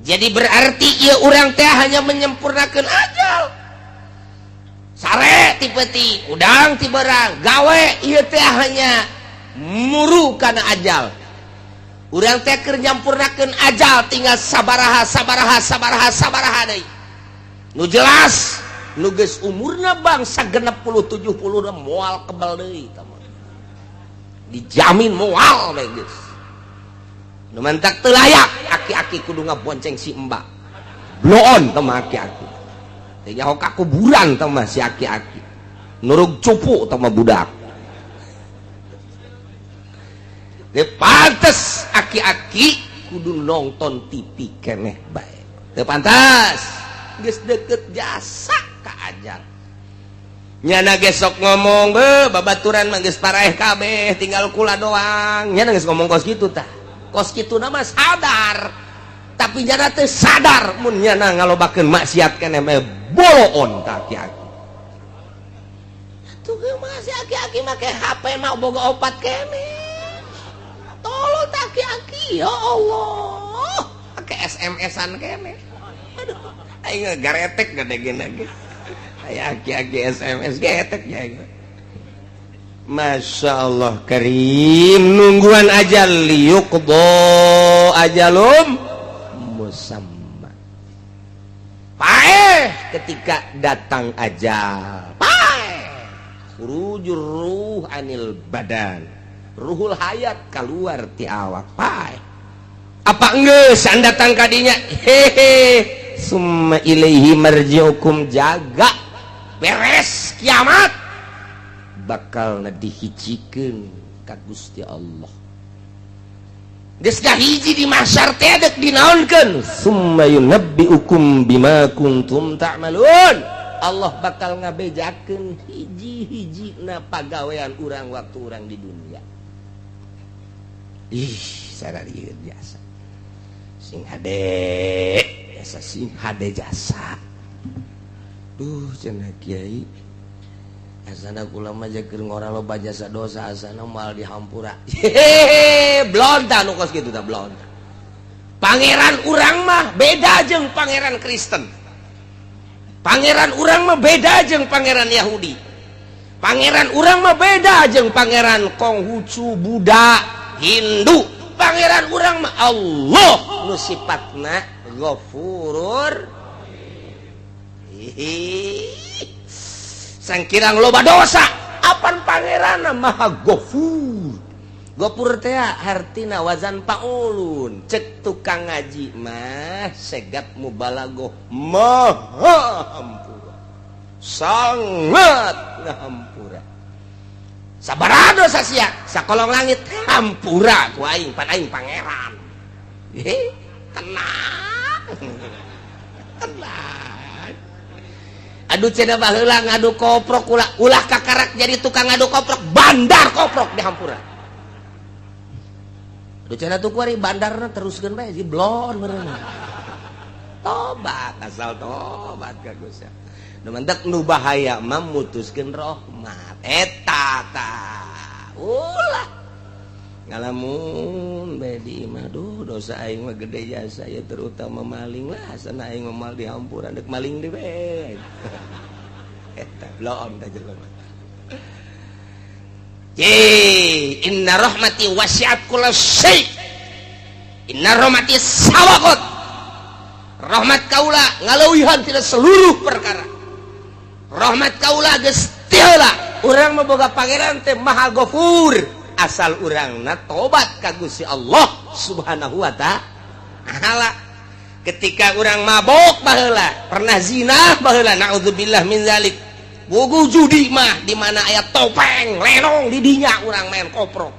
Jadi berarti ieu urang teh hanya menyempurnakan ajal. Sare ti peuting, hudang ti beurang, gawe, ieu teh hanya muru kana ajal. Urang teh keur nyampurnakeun ajal, tinggal sabaraha, sabaraha, sabaraha, sabaraha deui. Nu jelas nu geus umurna bangsa 60 70 moal kebal deui tah mah. Dijamin moal bae geus. Nu mantak teu layak aki-aki kudu ngabonceng si embak. Bloon tah mah aki-aki. Teu nyaho ka kuburan tah mah si aki-aki. Nurug cupu tah mah budak. Teu pantes aki-aki kudu nonton TV keneh bae. Teu pantas. Geus deket jasa ka ajal. Nyana gesok ngomong, be babaturan mah geus paraeh kabeh, tinggal kula doang. Nyana geus ngomong kos kitu tah. Kos kitu na mah sadar. Tapi nyana teu sadar mun nyana ngalobakeun maksiat keneh mah boloon tah aki-aki. Tuh mah si aki-aki make HP mah boga opat keneh. Tolol tah aki-aki, ya Allah. Make SMS-an keneh. Aduh, aing garetek gede gini. Aya aki-aki SMS getek ya. Masya Allah Karim, nungguan aja liyuqdho ajalum musamma. Paeh ketika datang ajal. Paeh. Khurujur ruh anil badan. Ruhul hayat keluar ti awak. Paeh. Apa geus datang kadinya? Hehe. Summa ilaihi marji'ukum, jaga beres kiamat. Bakal dihijikeun ka Gusti Allah. Geus hiji di mahsyar teh dek dinaonkeun? Summa yunabbiukum bima kuntum ta'malun. Allah bakal ngabejakeun hiji-hiji na pagawean urang waktu urang di dunia. Ih, sararieun jasa. Sing hade jasa, sing hade jasa. Duh, cenah kiai, asana kula mah keur ngora loba jasa dosa, asana moal dihampura. Hehehe, blonta nu kos kitu tah, blonta. Pangeran urang mah beda jeung pangeran Kristen. Pangeran urang mah beda jeung pangeran Yahudi. Pangeran urang mah beda jeung pangeran Konghucu, Buddha, Hindu. Pangeran urang mah Allah nu sifatna Ghafurur. Sangkirang loba dosa, apan pangeran maha Ghafur. Ghafur teh hartina wazan paulun. Cek tukang ngaji mah segat mubalagoh, maha hampura, sangat ngahampura. Sabaraha dosa sia sakolong langit, hampura ku aing, pan aing pangeran. Tenang, tenang. Aduh, cenah baheula ngadu koprok, ulah ulah kakarak jadi tukang ngadu koprok, bandar koprok dihampura. Aduh, cenah tuh kuari bandarna teruskeun bae si blon meureun. Tobat, asal tobat ka Gusti. Nu mantak nu bahaya mah mutuskeun rahmat eta tah. Ulah ngalamun bae di imah, duh, dosa aing mah gede jasa ya, terutama maling lah, asana aing mah moal dihampura, dek maling deui bae. Eta blon tah jelema. Ye, inna rahmati wasi'at kulla syai. Inna rahmati sabaqat. Rahmat kaula ngaleuwihan tina seluruh perkara. Rahmat kaula geus ti heula. Urang mah boga pangeran teh Maha Ghafur. Asal urangna tobat ka Gusti Allah Subhanahu wa Ta'ala. Ketika urang mabok baheula, pernah zina baheula, naudzubillah min zalik. Bogo judi mah di mana aya topeng, lenong di dinya urang main koprok.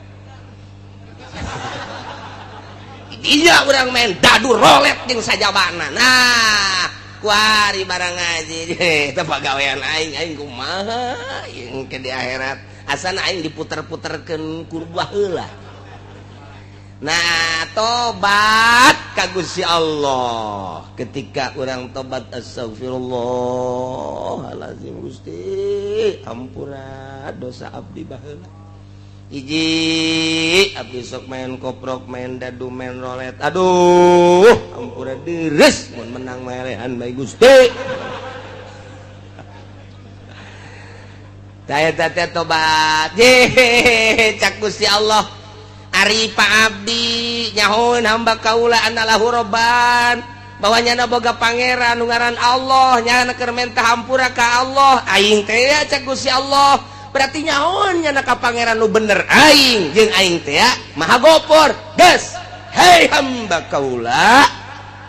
Di dinya urang main dadu rolet jeung sajabana. Nah, kuari barang ngaji eta pagawean aing, aing kumaha jeung ke di akhirat. Asana aing diputer-puterkeun ku baheula. Nah, tobat ka Gusti Allah. Ketika orang tobat, astagfirullahalazim, Gusti, ampura dosa abdi baheula. Hiji abdi sok main koprok, main dadu, main rolet. Aduh, ampura deres mun menang melehan bae Gusti. Taya teh tobat. Ye, cak Gusti Allah. Ari Pak Abdi nyahoeun hamba kaula anallahu robban, bahwa nyana boga pangeran nu ngaran Allah, nyana keur menta hampura ka Allah. Aing teh ya, cek Gusti Allah, berarti nyahoeun nyana ka pangeran nu bener aing jeung aing teh ya Maha Gopor. Geus, hei hamba kaula,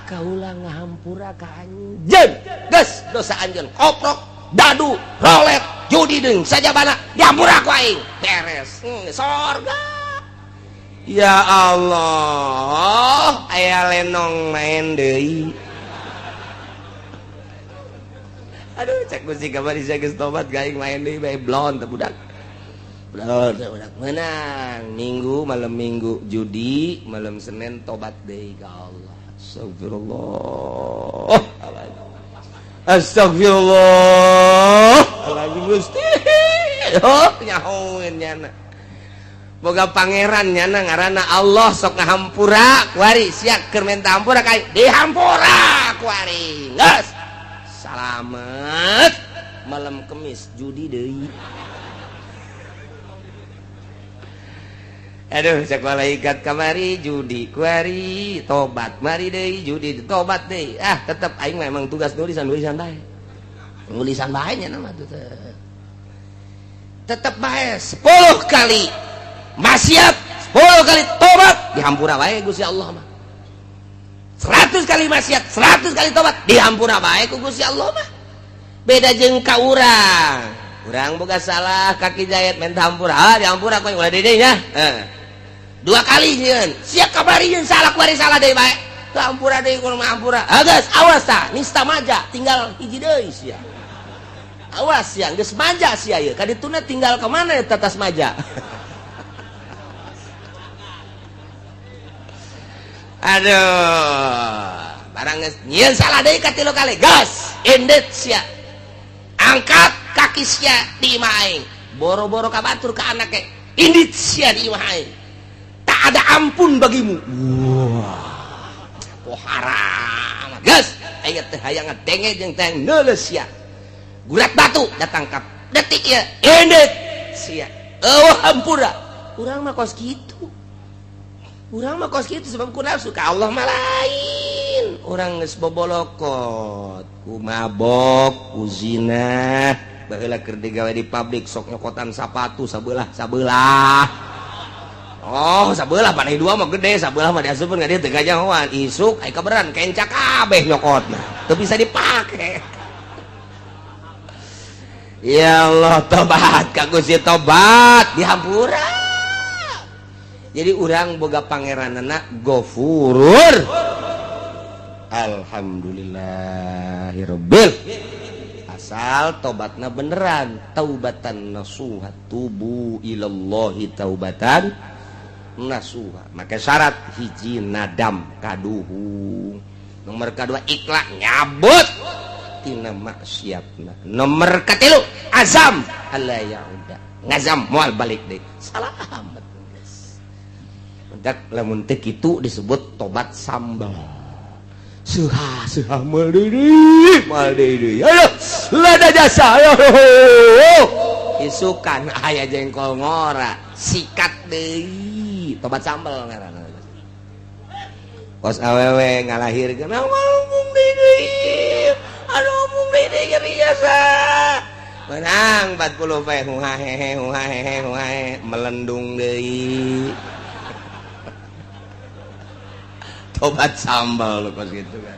kaula ngahampura ka anjeun. Geus, dosa anjeun koprok, dadu, rolet, judi deung sajabana dihampura ku aing, beres. Sorga. Ya Allah, aya lenong main deui. Aduh, cek Gusti kamari sia geus tobat gaing main deui bae, blon teh budak. Blon teh budak menang. Minggu malam Minggu judi, malam Senin tobat deui ka Allah. Astagfirullah. Astagfirullah. Alazim Gusti. Oh, nyahoeun nyana. Boga pangeran nyana ngaranna Allah sok ngahampura kuari sia keur menta hampura ka dihampura kuari. Geus. Salamet. Malam Kemis judi deui. Aduh, cek malaikat kamari judi kuari tobat mari deui judi tobat deui. Ah, tetep aing memang tugas nulisan-nulisan bae. Nulisan bae nya mah tetep bae 10 kali maksiat, 10 kali tobat dihampura bae Gusti Allah mah. 100 kali maksiat, 100 kali tobat dihampura bae ku Gusti Allah mah. Beda jeung ka urang. Urang boga salah kaki jahit minta hampura. Ah, dihampura ku ulah deui nya. Dua kali nyieun. Sia kabari nyeun salah kuari salah deui bae. Hampura deui kudu hampura. Ah geus awas tah, nista maja tinggal hiji deui sia. Awas sia, geus maja sia ieu. Ka dituna tinggal ka mana eta tas maja. Aduh, barang geus nyieun salah deui ka tilu kali. Gas, indet sia. Angkat kaki sia di imah aing. Boro-boro ka batur ka anake. Indit sia di imah aing. Tak ada ampun bagimu. Wah. Oh haram. Gas, aya teh hayang ngadenge jeung teh neuleus sia. Gurat batu datang ka detik ieu. Indit sia. Eueuh hampura. Urang mah kos kitu. Urang mah kos kitu sebab ku nafsu ka Allah mah lain. Urang geus bobolokot, ku mabok, ku zina, baheula keur digawe di pabrik sok nyokotan sapatu sabelah-sabelah. Oh, sabelah panai dua mah gede, sabelah mah diasupkeun ka dieu teu gajahoan. Isuk aya kaberan kenca kabeh nyokotna. Teu bisa dipake. Ya Allah, tobat ka Gusti tobat dihampura. Jadi urang boga pangeranana Gofurur. Alhamdulillahirabbil. Asal tobatna beneran, taubatan nasuha, tubu ilallahi taubatan nasuha. Maka syarat hiji nadam kaduhung. Nomor kedua ikhlas nyabut tina maksiatna. Nomor katilu azam alla yauda. Ngazam moal balik deui. Salamet. Dak lamun teu kitu disebut tobat sambal. Suha suha moal deui, moal deui. Ayo, lada jasa. Ayo. Isukan aya jengkol ngora, sikat deui. Tobat sambal ngaranna. Kos awewe ngalahirkeun mung deui. Aduh mung deui nyeri jasa. Menang 40 pe huhahehe huhahehe huhahe melendung deui. Tobat sambal lu kos gitu kan.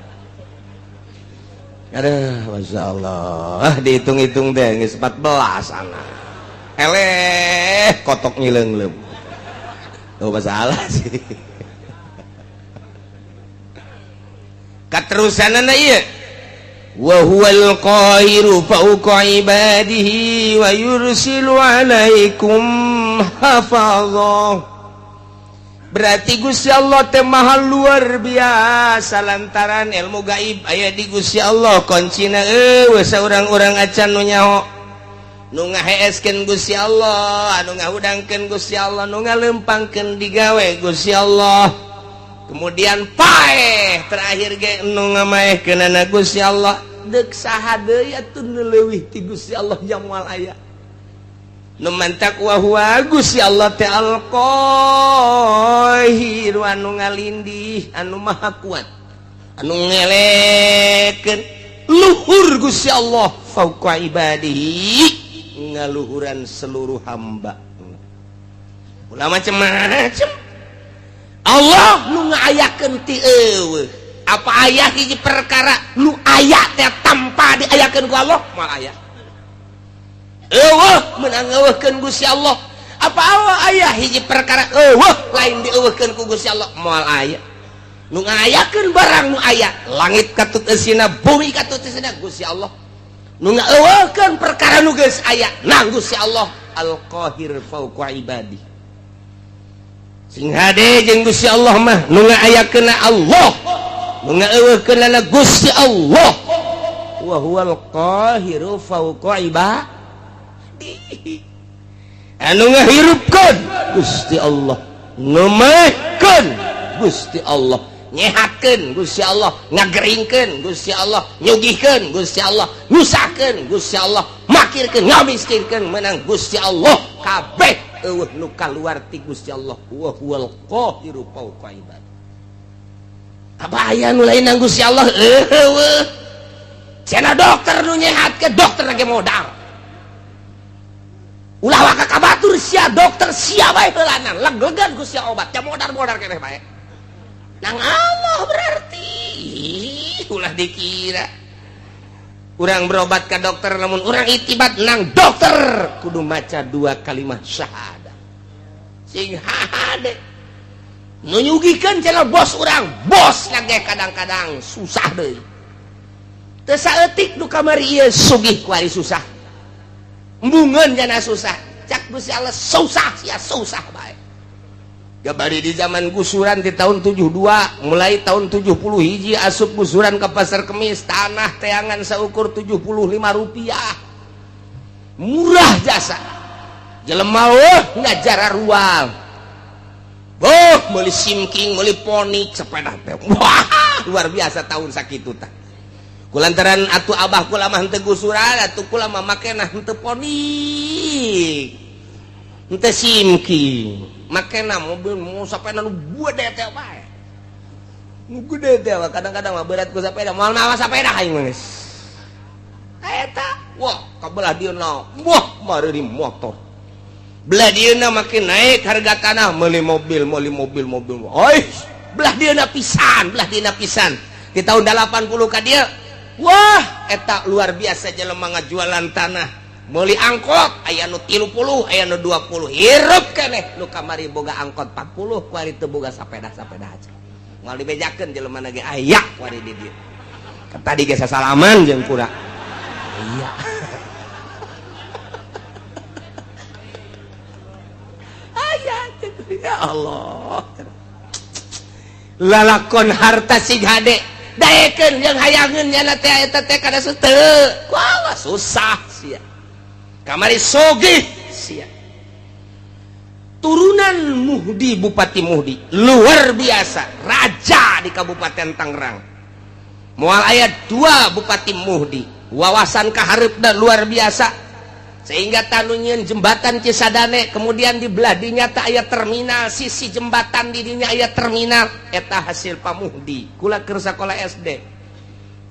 Aduh, Masya Allah. Dihitung-hitung deh, geus 14 anak. Eleh, kotok ngileung-leung. Tuh masalah sih. Katerusanana ieu. Wa huwal qahiru fawqa ibadihi wa yursilu alaikum hafazah. Berarti Gusti Allah teh maha luar biasa lantaran ilmu gaib aya di Gusti Allah kuncina eueuh saurang-urang acan nu nyaho nu ngaheeskeun Gusti Allah anu ngahudangkeun Gusti Allah nu ngalempangkeun digawe Gusti Allah kemudian paeh terakhir ge nu ngamaehkeunana Gusti Allah deuk saha deui atuh nu leuwih ti Gusti Allah jang moal aya. Nu mantak wa huwa Gusti Allah teh al-Qahir anu ngalindih anu maha kuat anu ngelekeun luhur Gusti Allah fauqa ibadihi ngaluhuran seluruh hamba. Ulah macem-macem Allah nu ngaayakeun ti eueuh. Apa aya hiji perkara nu aya teh tanpa diayakeun ku Allah moal aya. Eueuh meunang eueuhkeun Gusti Allah. Apa Allah aya hiji perkara eueuh lain dieueuhkeun ku Gusti Allah moal aya. Nu ngayakeun barang nu aya langit katut eusina bumi katut eusina Gusti Allah. Nu ngaeueuhkeun perkara nu geus aya nang Gusti Allah Al-Qahir fauqa ibadi. Sing hade jeung Gusti Allah mah nu ngaayakeunna Allah, nu ngaeueuhkeunna Gusti Allah. Wa huwal qahiru fauqa ibadi. Anu ngahirupkeun Gusti Allah, ngemaehkeun Gusti Allah, nyehatkeun Gusti Allah, ngageringkeun Gusti Allah, nyugihkeun Gusti Allah, nyusahkeun Gusti Allah, makirkeun, ngamiskinkeun menang Gusti Allah. Kabeh eueuh nu kaluar ti Gusti Allah. Wa huwal qahiru fauqa ibad. Apa aya nu lain nang Gusti Allah? Eueuh. Cenah dokter nu nyehatkeun, dokter lagi modal. Ulah waka ka batur sia dokter sia bae heulanan leg-legan ku sia obat nya modar-modar keneh bae. Nang Allah berarti ulah dikira. Urang berobat ke dokter, namun urang itibat nang dokter kudu maca dua kalimat syahadat. Sing hade nu nyugihkeun cenah bos urang, bos lagi kadang-kadang susah deui. Teu saeutik nu kamari ieu sugih kuari susah. Embungeun jana susah. Cak Gusti Allah susah sia susah bae. Gabari di zaman gusuran di tahun 72, mulai tahun 70 hiji asup gusuran ke Pasar Kemis, tanah teangan seukur 75 rupiah, murah jasa. Jelema oh ngajara ruang, oh beli simking, beli Phoenix, sepeda teh wah luar biasa tahun sakitu tah. Kulantaran atuh abah kula mah henteu gusuran, atuh kula mah makena henteu Phoenix, henteu simking, makena mobil mau sepeda nu gede teh bae. Nu gede teh kadang-kadang mah berat ku sepeda, moal mawa sepeda aing mah geus. Eta wah kabelah dieuna, wah mari motor. Belah dieuna makin naik harga tanah, meuli mobil, meuli mobil, mobil. Oi, belah dieuna pisan, belah dieuna pisan. Di tahun 80 ka dieu, wah eta luar biasa jelema ngajualan tanah. Meuli angkot aya nu 30, aya nu 20, hirup keneh. Nu kamari boga angkot 40, kuari teu boga sapeda-sapeda aja. Moal dibejakeun jelema ge aya kuari di dieu. Tadi ge sasalaman jeung kura. Iya. Aya ya Allah. Lalakon harta sing hade daekeun jeung hayangeun nyana teh eta teh kana teu. Wah susah sia. Kamari sogih sia. Turunan Muhdi, Bupati Muhdi luar biasa, raja di Kabupaten Tangerang. Moal aya dua Bupati Muhdi, wawasan kahareupna luar biasa sehingga tanu nyieun jembatan Cisadane, kemudian di belah dinya teh aya terminal, sisi jembatan di dinya aya terminal, eta hasil Pak Muhdi. Kula keur sakola SD.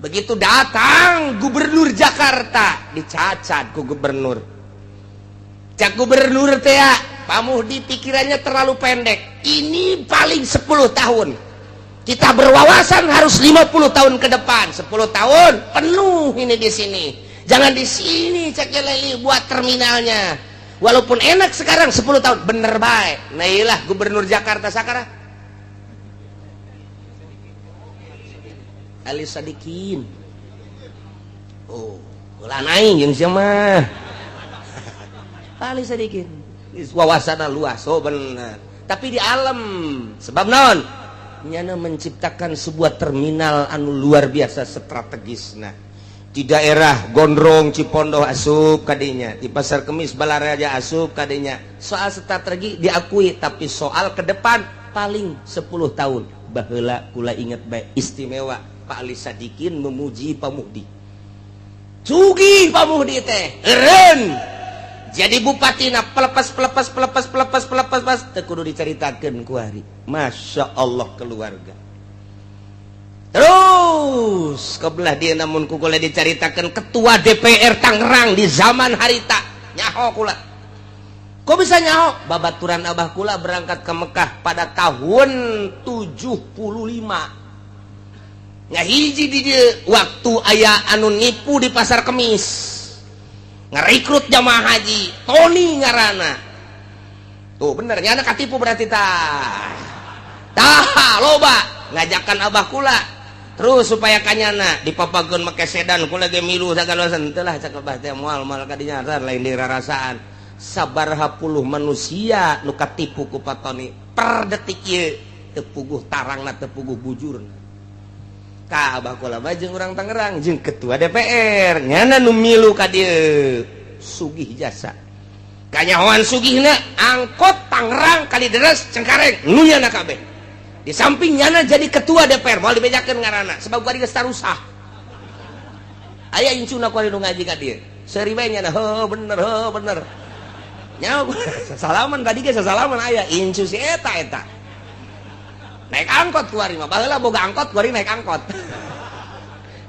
Begitu datang gubernur Jakarta, dicacat ku gubernur. Cak gubernur teh, Pak Muhdi pikirannya terlalu pendek. Ini paling 10 tahun. Kita berwawasan harus 50 tahun ke depan. 10 tahun penuh ini di sini. Jangan di sini cak Leli buat terminalnya. Walaupun enak sekarang 10 tahun, bener baik. Nah iyalah gubernur Jakarta sekarang. Ali Sadikin. Oh, ulah aing jeung sia mah. Ali Sadikin. Wawasanna luas, oh bener. Tapi di alam sebab naon? Nyana menciptakan sebuah terminal anu luar biasa strategisna. Di daerah Gondrong Cipondoh asup kadinya, di Pasar Kemis Balaraja asup kadinya. Soal strategi diakui, tapi soal ke depan paling 10 tahun. Baheula kula inget baik istimewa Pak Ali Sadikin memuji Pak Muhdi. Sugih Pak Muhdi teh eureun. Jadi bupatina pelepas pelepas pelepas pelepas pelepas pas teu kudu dicaritakeun ku hari. Masya Allah keluarga. Terus kebelah dia namun ku kula dicaritakeun ketua DPR Tangerang di zaman harita nyaho kula. Kok bisa nyaho? Babaturan abah kula berangkat ke Mekah pada tahun 75. Ngahiji di dia waktu aya anu nipu di Pasar Kemis, ngerekrut jamaah haji Tony ngarana tuh bener nyana katipu berarti tah tah loba ngajakan abah kula terus supaya kanyana dipapageun make sedan kula ge milu sagala teu lah cak abah teh moal moal kadinya lain dirarasaan. Sabaraha puluh manusia nu katipu ku Pak Tony per detik ieu teu puguh tarangna, teu puguh bujurna. Ka abah kula mah jeung urang Tangerang jeung ketua DPR nyana nu milu ka dieu sugih jasa. Kanyahoan sugihna angkot Tangerang Kalideres Cengkareng nu nyana kabeh. Di samping nyana jadi ketua DPR moal dibejakeun ngaranna sebab kuari geus tarusah. Aya incuna kuari nu ngaji ka dieu. Seuri bae nyana heuh bener heuh bener. Nyaho sasalaman tadi ge sasalaman aya incu si eta eta. Naik angkot kuari mah baheula boga angkot kuari naik angkot.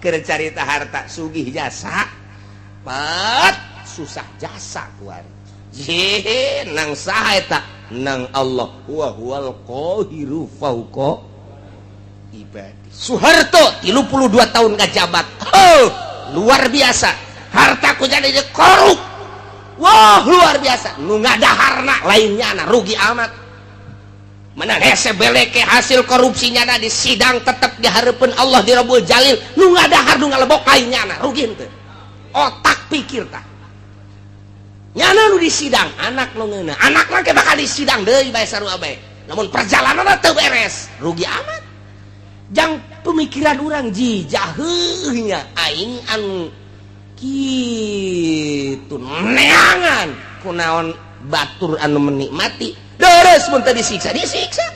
Keur carita harta sugih jasa pat susah jasa kuari. Jih nang saha eta nang Allah wa huwal qahiru fauqa ibadi. Soeharto 32 tahun ngajabat. Oh, Luar biasa, harta ku jadi korup. Wah, luar biasa, nu ngadaharna lainnya na rugi amat. Menang hese beleke hasil korupsinya na di sidang tetep di hareupeun Allah di Rabbul Jalil. Nu ngadahar, nu ngalebok lainnya na, rugi henteu? Otak pikir tah. Nyana nu di sidang anak nu ngeunah, anak mah bakal di sidang deui bae, sarua bae. Namun perjalanan teu beres, rugi amat. Jang pemikiran orang ji jaheuhnya aing anu kitu neangan kunaon batur anu menikmati deres mun teu disiksa, disiksa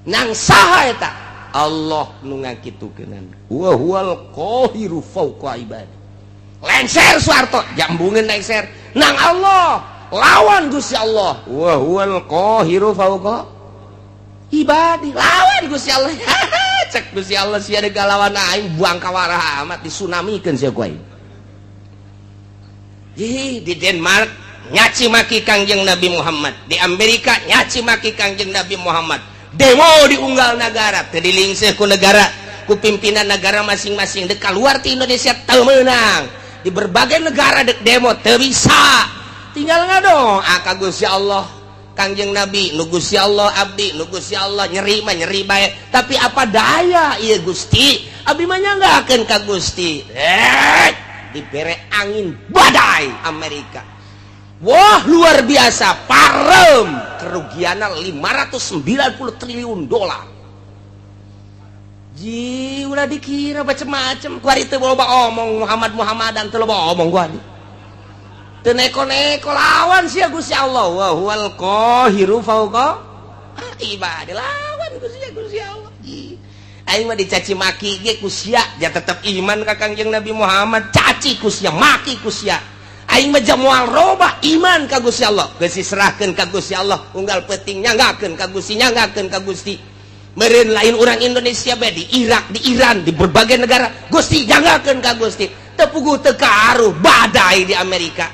nang saha eta? Allah nu ngakitukeun, wa huwal qahiru fawqa ibadi. Lengser Soeharto jambungeun, lengser nang Allah, lawan Gusti Allah. Wa huwal qahiru fawqa ibadi, lawan Gusti Allah. Cek Gusti Allah, sia deuk lawan aing, buang kawarah amat, disunamikeun sia ku aing. Di Denmark nyaci maki Kangjeng Nabi Muhammad, di Amerika nyaci maki Kangjeng Nabi Muhammad, demo di unggal negara teu dilingseh ku negara, ku pimpinan negara masing-masing. Dek keluar ti Indonesia teu meunang. Di berbagai negara dek demo teu bisa. Tinggal ngadoa ka Gusti Allah, Kangjeng Nabi nu Gusti Allah, abdi nu Gusti Allah, nyeri mah nyeri bae, tapi apa daya ieu Gusti, abdi mah nyanggakeun ka Gusti. Dibere angin badai Amerika. Wah, luar biasa, parem, kerugiannya 590 triliun dolar. Ji, ulah dikira macem-macem. Kuari teu loba omong Muhammad Muhammadan, teu loba omong kuari. Teu neko-neko lawan sia Gusti Allah. Wa huwal qahiru fawqa ibadi, lawan Gusti Gusti Allah. Ji. Aing mah dicaci maki ge ku sia, ja tetep iman ka Kangjeng Nabi Muhammad. Caci ku sia, maki ku sia. Aing mah moal roba iman ka Gusti Allah. Geus diserahkeun ka Gusti Allah, unggal peuting nyanggakeun ka Gusti, nyanggakeun ka Gusti. Meureun lain orang Indonesia bae, di Irak, di Iran, di berbagai negara, Gusti nyanggakeun ka Gusti. Teu puguh teu karuh badai di Amerika.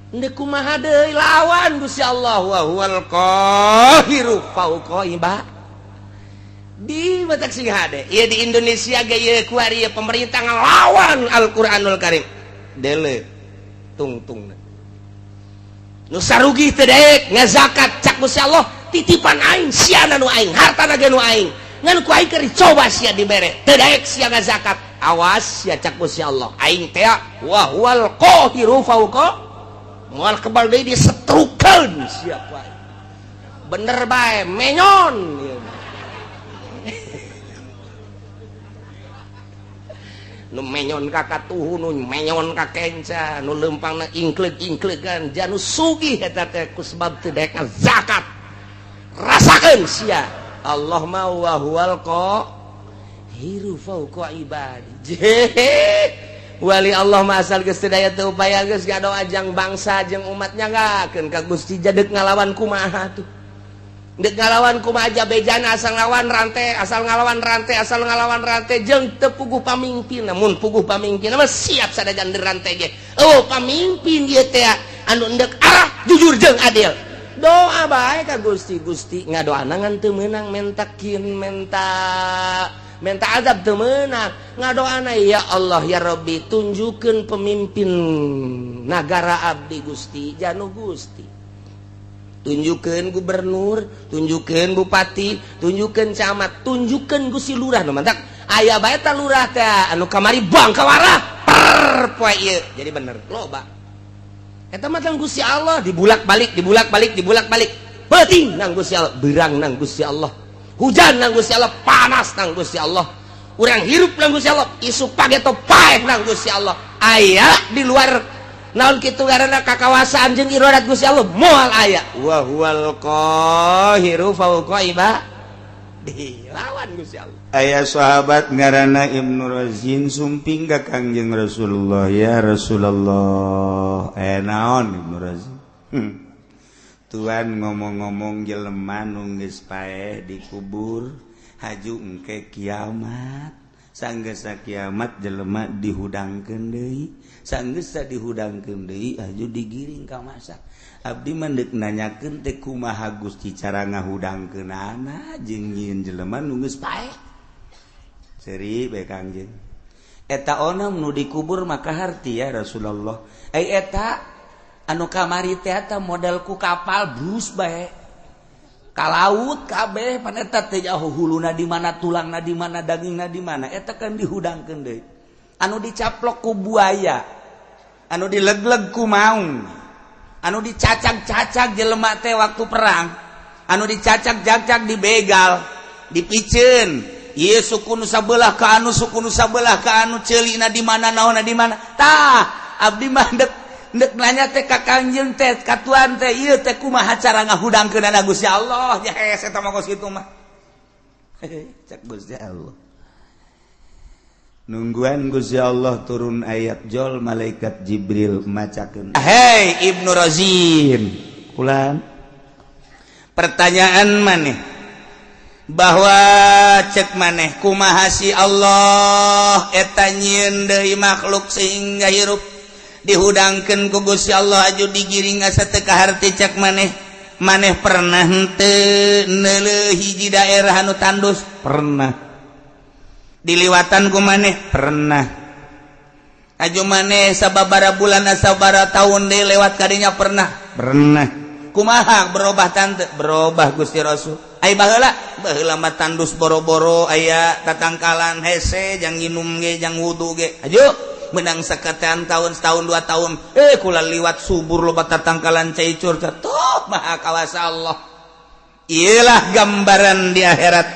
Ndek kumaha deui, lawan Gusti Allah. Wa huwal qahiru fauqa ibad. Di batak sing hade. Ieu di Indonesia ge ieu kuari pemerintah ngelawan Al-Qur'anul Karim. Dele tungtung. Nu sarugi teu daek ngazakat, cak Gusti Allah, titipan aing sia, nu aing, hartana ge nu aing, ngan ku aing keur dicoba sia dibere, teu daek sia ngazakat, awas sia, cak Gusti Allah, aing teh wa huwal qahiru fauqa, moal kebal deui, disetrukeun sia ku aing. Bener bae menyon ieu. Nu menyon ka katuhu, nu menyon ka kenca, nu leumpangna ingkleug-ingklegan, janu sugih eta teh ku sebab teu daek zakat. Rasakeun sia. Allah mah wa huwal qahiru fauqa ibadi. Wali Allah mah asal geus teu daya teu upaya, geus ngadoa jang bangsa jeung umat, nyanggakeun ka Gusti. Jadek ngalawan kumaha tuh? Dek ngalawan kumaha aja bejana, asal ngalawan rantai, asal ngalawan rantai, asal ngalawan rantai, jeung teu puguh pamimpin. Namun puguh pamimpin mah siap sadajan rantai ge. Oh, pamimpin ieu teh anu endek arah jujur jeung adil. Doa bae ka Gusti. Gusti, ngadoana ngan teu meunang, mentakin menta menta azab teu meunang. Ngadoana, ya Allah ya Rabbi, tunjukkeun pemimpin nagara abdi Gusti, janu Gusti tunjukkan gubernur, tunjukkan bupati, tunjukkan camat, tunjukkan Gusti lurah. Nu mantak aya bae ta lurah teh anu kamari buang kawarah per poe ieu jadi bener loba. Eta mah tang Gusti Allah, dibulak-balik, dibulak-balik, dibulak-balik. Peuting nang Gusti Allah, beurang nang Gusti Allah, hujan nang Gusti Allah, panas nang Gusti Allah, urang hirup nang Gusti Allah, isuk pageto paeh nang Gusti Allah. Aya di luar naon kitu karena kakawasaan jeung iradat Gusti Allah? Moal aya. Wa huwal qahiru fawqa ibadi, lawan Gusti Allah. Aya sahabat ngaranna Ibnu Razin sumping ka Kangjeng Rasulullah, ya Rasulullah. Eh, naon Ibnu Razin? Tuan ngomong-ngomong jelema nu geus paeh dikubur haju engke kiamat, sanggesa kiamat jelema dihudangkeun deui, sanggesa dihudangkeun deui haju digiring ka masa. Abdi mah deuk nanyakeun teh kumaha Gusti cara ngahudangkeunana jeung nyieun jelema nu geus paeh. Seuri bae Kangjeng. Eta onam nu dikubur maka harti ya Rasulullah. Ai eta anu kamari teh eta modal ku kapal brus bae ka laut kabeh, pan eta teh jauh huluna di mana, tulangna di mana, dagingna di mana. Eta kan dihudangkeun deui. Anu dicaplok ku buaya, anu dilegleg ku maung, anu dicacag-cacag jelema teh waktu perang, anu dicacag-cacag, dibegal, dipiceun. Ieu suku nu sabelah ka anu suku nu sabelah ka anu, ceulina di mana, naonna di mana. Tah, abdi mah dek dek nanya teh ka Kangjeng teh, ka tuan teh, ieu teh kumaha cara ngahudangkeunana Gusti Allah? Ya hese eta mah, kos kitu mah. Cek Gusti Allah, nungguan Gusti Allah turun ayat jol, malaikat Jibril macakeun. Hei Ibnu Razin, kulan pertanyaan maneh bahwa cek maneh kumaha si Allah eta nyieun deui makhluk sehingga hirup, dihudangkeun ku Gusti Allah aju digiring asa teu kaharti cek maneh. Maneh pernah henteu neuleuh hiji daerah anu tandus? Pernah. Diliwatan ku maneh? Pernah. Aju maneh sababara bulan, sababara tahun deui lewat kadinya? Pernah. Pernah. Kumaha, berubah tante? Berubah, Gusti Rasul. Ai baheula, baheula mah tandus boro-boro aya tatangkalan, hese jang nginum ge, jang wudu ge. Aju menang seketean tahun, setahun, 2 tahun, eh, kula liwat subur, loba tatangkalan, cai curca tuh. Maha kawasa Allah. Iyalah gambaran di akhirat.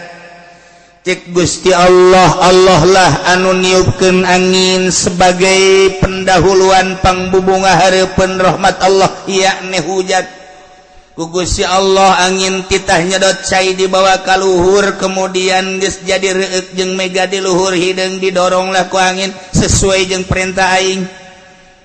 Cek Gusti Allah, Allah lah anu niupkeun angin sebagai pendahuluan pangbubunga hareupeun rahmat Allah, yakni hujan. Ku Gusti Allah angin titah nyedot cai dibawa ka luhur, kemudian geus jadi reuk jeung mega di luhur, hideung didoronglah ku angin sesuai jeung perintah aing.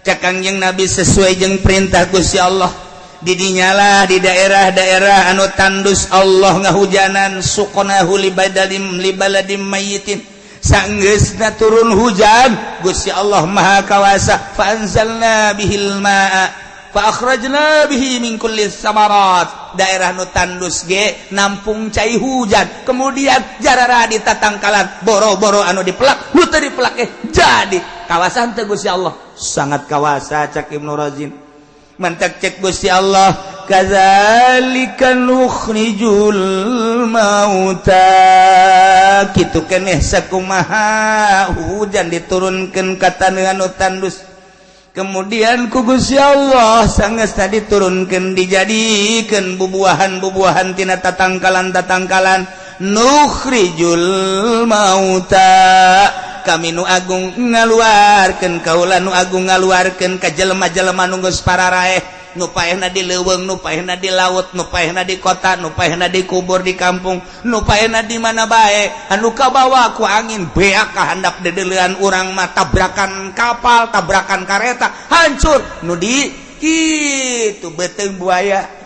Cek Kangjeng Nabi, sesuai jeung perintah Gusti Allah. Didinyalah di daerah-daerah anu tandus Allah ngahujanan. Suqnahu libadalim libaladim mayyitin. Sanggeusna turun hujan, Gusti Allah Maha Kawasa, fa anzalna bihil ma'a fa akhrajna bihi min kulli samarat. Daerah nu tandus ge nampung cai hujan, kemudian jarara di tatangkalan boro-boro anu dipelak, nu teu dipelak, eh, jadi kawasan teu Gusti Allah? Sangat kawasa, cak Ibnu Razin. Mantak cek Gusti Allah, kadzalika nukhrijul mauta. Kitu keneh sakumaha hujan diturunkeun ka taneuh anu tandus, kemudian ku Gusti Allah sanggeus tadi diturunkeun dijadikeun bubuahan-bubuahan tina tatangkalan-tatangkalan. Nukhrijul mauta, kami nu agung ngaluarkeun, kaula nu agung ngaluarkeun ka jelema-jelema nu geus pararaeh, nu paehna di leuweung, nu paehna di laut, nu paehna di kota, nu paehna di kubur di kampung, nu paehna di mana bae, anu kabawa ku angin beak ka handap dedeulean urang mah, tabrakan kapal, tabrakan kareta, hancur, nu di kitu beuteung buaya,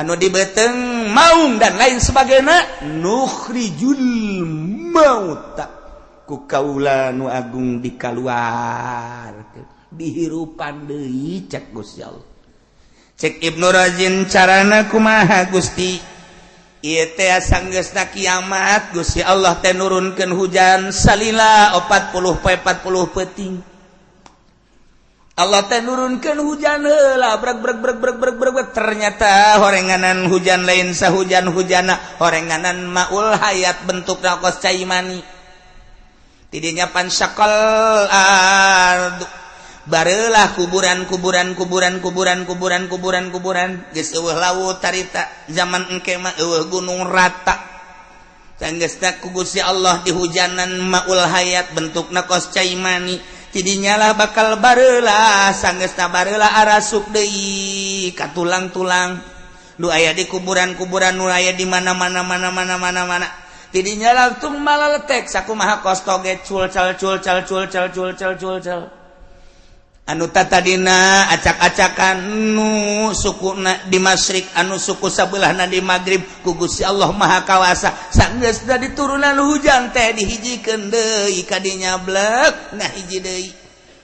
anu di beuteung maung dan lain sebagainya. Nukhrijul mauta, ku kaula nu agung dikaluarkeun, dihirupan deui, cek Gusti Allah. Cek Ibnu Razin, carana kumaha, Gusti? Ieu teh sanggeusna kiamat, Gusti Allah teh nurunkeun hujan salila 40 poe 40 peuting. Allah teh nurunkeun hujan heula, breg breg breg breg breg breg. Ternyata horenganan hujan lain sahujan hujana, horenganan maul hayat, bentukna kos cai mani. Tidinya fansyaqqal ardu, barelah kuburan kuburan kuburan kuburan kuburan kuburan kuburan. Geus eueuh laut tarita, zaman engke mah eueuh gunung, rata. Sanggeusna ku Gusti Allah dihujanan maul hayat, bentukna kos cai mani. Tidinya lah bakal barelah. Sanggeusna barelah, arasup deui ka tulang-tulang nu aya di kuburan-kuburan, nu aya di mana-mana mana mana mana mana. Tidinya langsung malaletek sakumaha kos toge, cul cal cul cal cul cal cul cal cul cal. Anu tadina acak-acakan, nu suku di masyrik, anu suku sabelahna di maghrib, ku Gusti Allah Maha Kawasa sanggeus diturunan hujan teh dihijikeun deui kadinya, blek. Nah, hiji deui.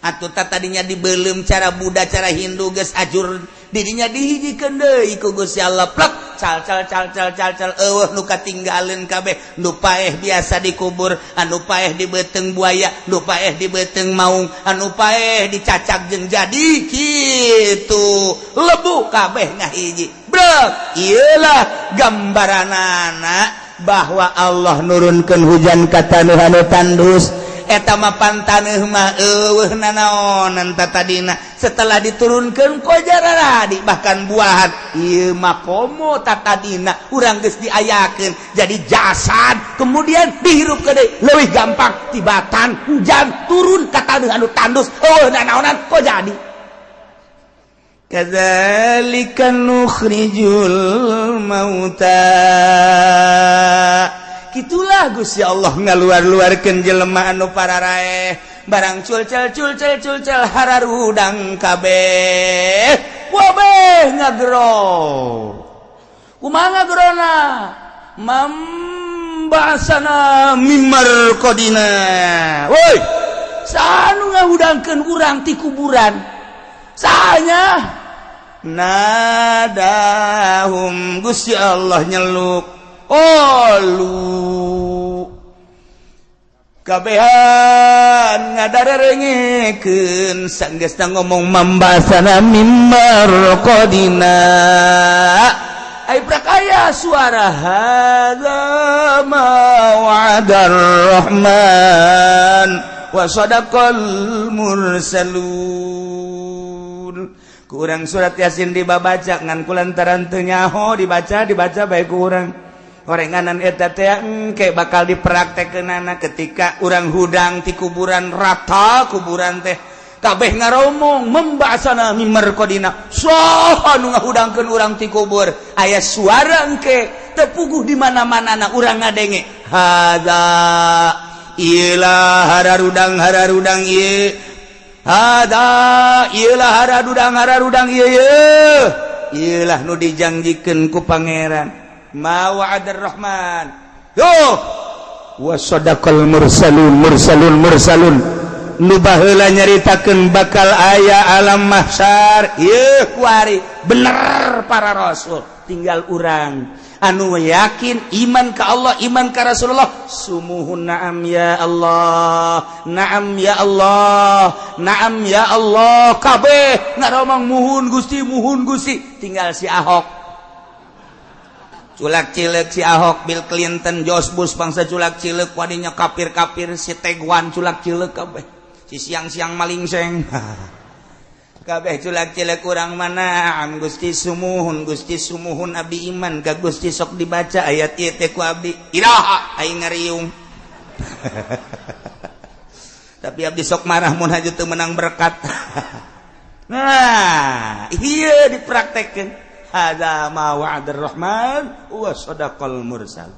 Atuh tadinya dibelum cara Buddha cara Hindu geus ajur dirinya dihijikeun deui ku Gusti Allah plek cal cal cal cal cal cal eueuh nu katinggaleun kabeh nu paeh biasa dikubur anu paeh di beuteung buaya nu paeh di beuteung maung anu paeh dicacak jeung jadi kitu lebu kabeh ngahiji brek ieulah gambaranana bahwa Allah nurunkeun hujan ka taneuh anu tandus eta mah pantaneuh mah eueuh nanaonan tadina setelah diturunkeun kojararadi bahkan buahan ieu mah komo tatadina urang geus diayakeun jadi jasad kemudian dihirup deui leuwih gampang tibatan hujan turun ka taneuh anu tandus eueuh nanaonan kok jadi kadzalika nukhrijul mauta. Gitulah Gusti Allah ngaluar-luarkeun jelema anu pararaeh barang culcel culcel culcel hararudang kabeh wabeh ngagero kumaha ngagerona mambasana mimar qadina woi sanu ngahudangkeun urang ti kuburan sanya nadahum Gusti Allah nyeluk Olu kabehan ngadarerengekeun sanggeusna ngomong mambasana mimbar qadina ai prakaya suara hadza ma wa'adar rahman wa sadaqal mursalun. Kurang surat Yasin dibabaca ngan kulantaran teu nyaho dibaca dibaca bae ku urang orenganan eta teh engke bakal dipraktekkeunana ketika urang hudang ti kuburan rata kuburan teh kabeh ngaromong membasana mimarqadina saha nu ngahudangkeun urang ti kubur aya suara engke teu puguh di mana-mana na urang ngadenge hadza ilah hararudang hararudang ieu hadza ilah hararudang hararudang ieu ieu ieulah nu dijanjikeun ku pangeran ma wa'adar rahman yo wa sadaqal mursalun mursalun mursalun nu baheula nyaritakeun bakal aya alam mahsyar ieu kuari bener para rasul tinggal urang anu yakin iman ka Allah iman ka Rasulullah sumuhun na'am ya Allah na'am ya Allah na'am ya Allah kabeh ngaromong muhun Gusti tinggal si Ahok culak cilek si Ahok Bill Clinton George Bush bangsa culak cilek wadinya kafir-kafir si Teguan culak cilek kabeh si siang-siang maling seng kabeh culak cilek kurang mana am Gusti sumuhun abdi iman ka Gusti sok dibaca ayat ieu teh ku abdi iraha aing ngariung tapi abdi sok marah mun haju teu menang berkat. Nah ieu dipraktekkeun hadza ma wa'adar rahman wa sadaqal mursal.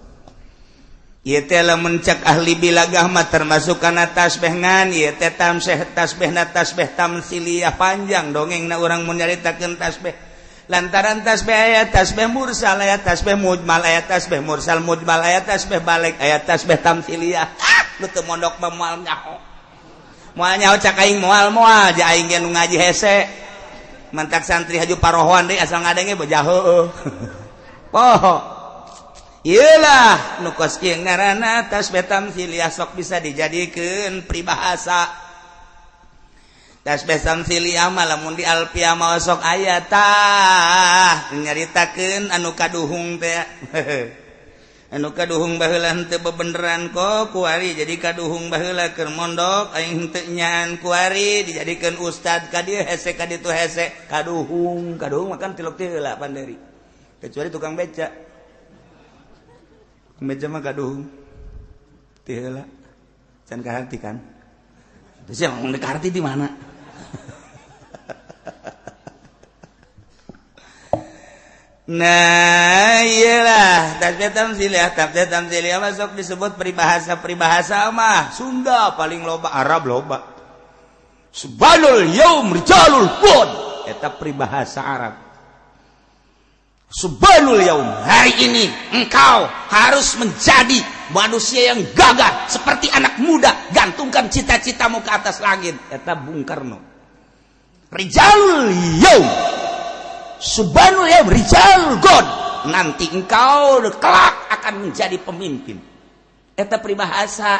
Ieu teh lamun cek ahli bilagah mah termasuk kana tasbih ngan ieu teh tamseh tasbihna tasbih tamsiliyah panjang dongengna urang mun nyaritakeun tasbih lantaran tasbih aya tasbih mursal aya tasbih mujmal aya tasbih mursal mujmal aya tasbih balik aya tasbih tamsiliyah. Nu teu mondok mah moal nyaho moal nyaho cak aing moal-moal ja aing ge nu ngaji hese mantak santri haju parohoan deui asal ngadenge bejah heueuh poho ieulah nu kos kieu ngaranna tasbih tamsiliyah sok bisa dijadikeun peribahasa tasbih tamsiliyah mah lamun di alfiah mah sok aya tah nyaritakeun anu kaduhung teh anu kaduhung baheula henteu bebeneran kok kuari jadi kaduhung baheula keur mondok aing henteu nyaan kuari dijadikeun ustad ka dieu hese ka ditu hese kaduhung kaduhung makan tilok teh heula panderi kecuali tukang beca beca mah kaduhung teh heula can kaharti kan terus yang ngomong kaharti di mana. Nah iyalah tasbih tamsiliyah tasbih tamsiliyah masuk disebut peribahasa-peribahasa mah Sunda paling loba Arab loba subhanul yaum rijalul qud eta peribahasa Arab. Subhanul yaum, hari ini engkau harus menjadi manusia yang gagah seperti anak muda, gantungkan cita-citamu ke atas langit. Eta Bung Karno. Rijalul yaum, subhanul yaum, rijalul ghad, nanti engkau kelak akan menjadi pemimpin. Eta peribahasa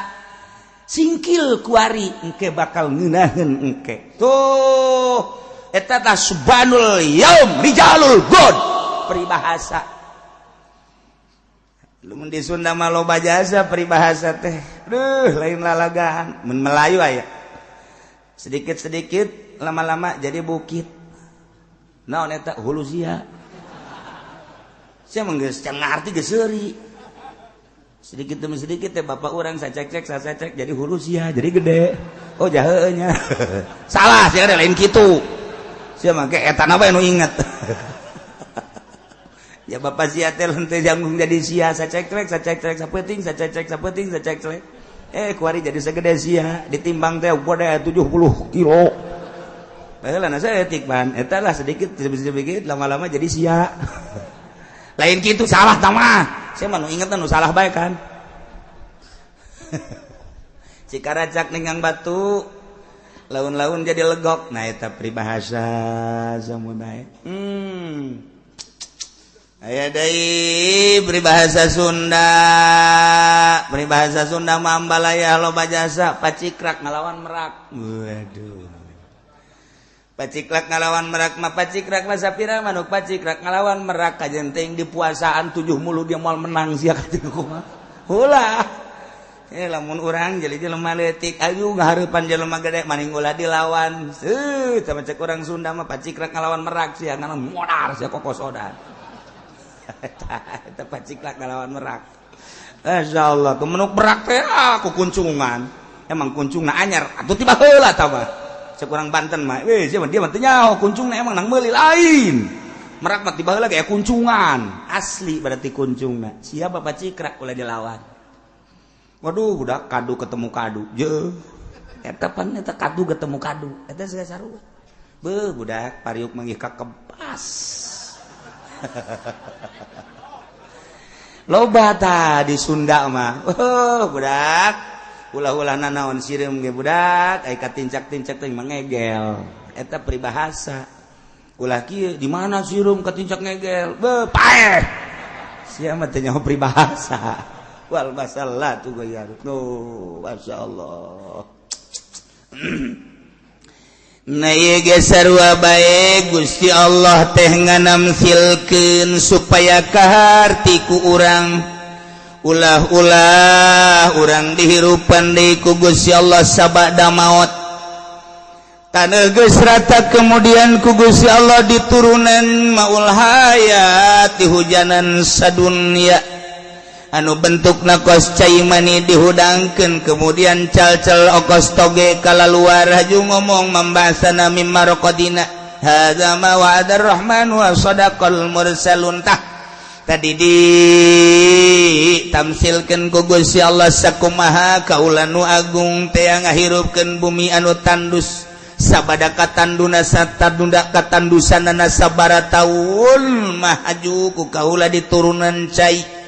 singkil kuari engke bakal ngeunaheun engke. Tuh, eta tah subhanul yaum rijalul ghad, peribahasa. Lamun di Sunda mah loba jasa peribahasa teh. Duh, lain lalagan. Mun Melayu aya sedikit-sedikit lama-lama jadi bukit. Naon eta? Hulu sia. Sia mah geus can ngarti, geus seuri. Sedikit demi sedikit teh bapak urang sacek-cek sacek jadi hulu sia, jadi gede. Oh, jaheue nya. Salah sia, lain kitu. Sia mah ke eta na bae nu inget. Ya, bapak sia teh teh janggung jadi sia, sacek-cek sacek-cek sapeting sacek-cek sapeting sacek-cek, eh, kuari jadi segede sia, ditimbang teh gede 70 kilo. Baheula na saeutik pan eta lah, sedikit sedikit lama-lama jadi sia. Lain kitu, salah tah. Saya mah nu inget nu salah bae kan. Cikaracak ninggang batu, laun-laun jadi legok. Nah, eta peribahasa samu bae. Aya deui peribahasa Sunda. Peribahasa Sunda mah ambalaya loba jasa. Pacikrak ngalawan merak. Waduh. Pacikrak ngalawan merak mah, pacikrak mah sapira manuk pacikrak ngalawan merak, kajen teuing di puasaan tujuh mulu dia moal menang sia kajen kumaha. Ulah. Eh, lamun urang jadi jelema leutik ayu ngahareupan jelema gede maning ulah dilawan. Seuh, sama cek urang Sunda mah pacikrak ngalawan merak sia ngalawan modar sia kokosodan. Eta paciklak ngalawan merak. Masya Allah, kemenuk merak teh aku kuncungan. Emang kuncungna anyar atuh tiba heula tah mah. Cek urang Banten mah, weh, sia dia mah teu nyaho kuncungna emang nang meuli lain. Merak mah tiba heula kayak kuncungan. Asli berarti kuncungna. Siapa pacikrak ulah dilawan. Waduh, udah kadu ketemu kadu. Je. Eta pan eta kadu ketemu kadu. Eta segala sarua. Beuh, budak pariuk manggih ka kebas. Loba ta di Sunda mah. Oh, budak ulah-ulah nanaon sireum ge budak ai katincak-tincak teh mangegel. Eta peribahasa. Ulah kieu, di mana sireum katincak ngegel? Beuh, paeh. Sia mah teu nyaho peribahasa. Wal masallatu gayar. No, masyaallah. Nah, sarua bae Gusti Allah teh nganamsilkeun supaya kaharti ku urang, ulah-ulah urang dihirupan deui ku Gusti Allah sabada maot. Taneuh geus rata, kemudian ku Gusti Allah diturunan maul hayat, dihujanan sadunya anu bentuk kos cai mani, dihudangkeun, kemudian cal-cal okos toge kalaluar haju ngomong membasana mimma raqadina hadza ma wa'adar rahman wa sadaqal mursalun. Tah, tadi di tamsilkeun ku Gusti Allah sakumaha kaula nu agung teh ngahirupkeun bumi anu tandus sabada katanduna satadunda katandusanana sabara taun mah haju ku kaula diturunan cai.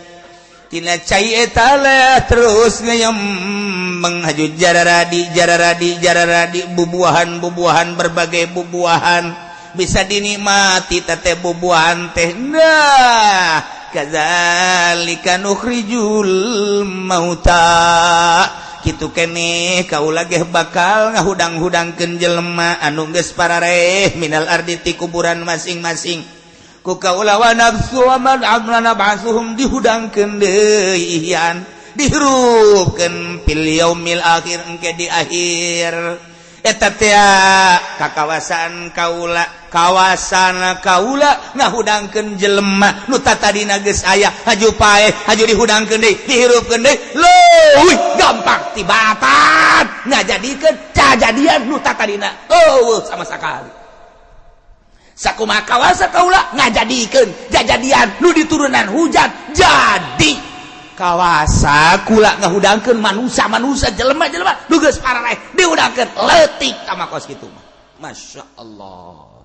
Tina cai eta terus ngayem menghaju jararadi jararadi jararadi bubuahan bubuahan, berbagai bubuahan bisa dinikmati tete bubuahan teh. Nah, kadzalika nukhrijul mauta, kitu keneh kaula ge bakal ngahudang-hudangkeun jelema anu geus parareh minal ardi ti kuburan masing-masing ku kaula wa nafsu wa man amla nab'asuhum, dihudangkeun deui ihyan, dihirupkeun fil yaumil akhir, engke di akhir. Eta teh ka kawasan kaula, kawasan kaula ngahudangkeun jelema nu tatadina geus aya haju paeh, haju dihudangkeun deui, dihirupkeun deui, leuwih gampang tibatan ngajadikeun cajadian nu tatadina eueuh sama sakali. Sakumaha kawasa kaula ngajadikeun jajadian nu diturunan hujan jadi kawasa kula ngahudangkeun manusia-manusia, jelema-jelema nu geus parareh dihudangkeun leutik tama kos kitu mah. Masya Allah.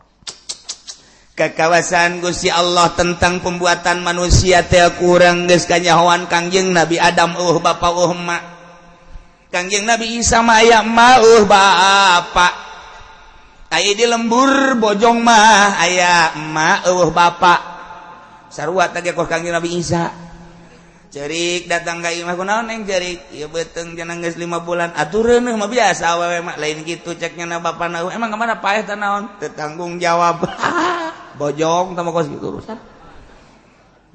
Kekawasan Gusti Allah tentang pembuatan manusia teh kurang geus kanyahoan. Kangjeng Nabi Adam euweuh bapa, euweuh emak. Kangjeng Nabi Isa mah aya emak, euweuh bapa. Aya di lembur Bojong mah aya emak, euweuh bapa, sarua teh kos Kangjeng Nabi Isa. Cerik datang ka imah, "Kunaon, Neng, cerik?" "Ieu beuteung," cenah, "geus 5 bulan." "Atuh reuneuh mah biasa awewe mah." "Lain kitu," cek nya bapana. "Emang kemana paeh teh naon?" "Teu tanggung jawab." Bojong tah kos gitu urusan.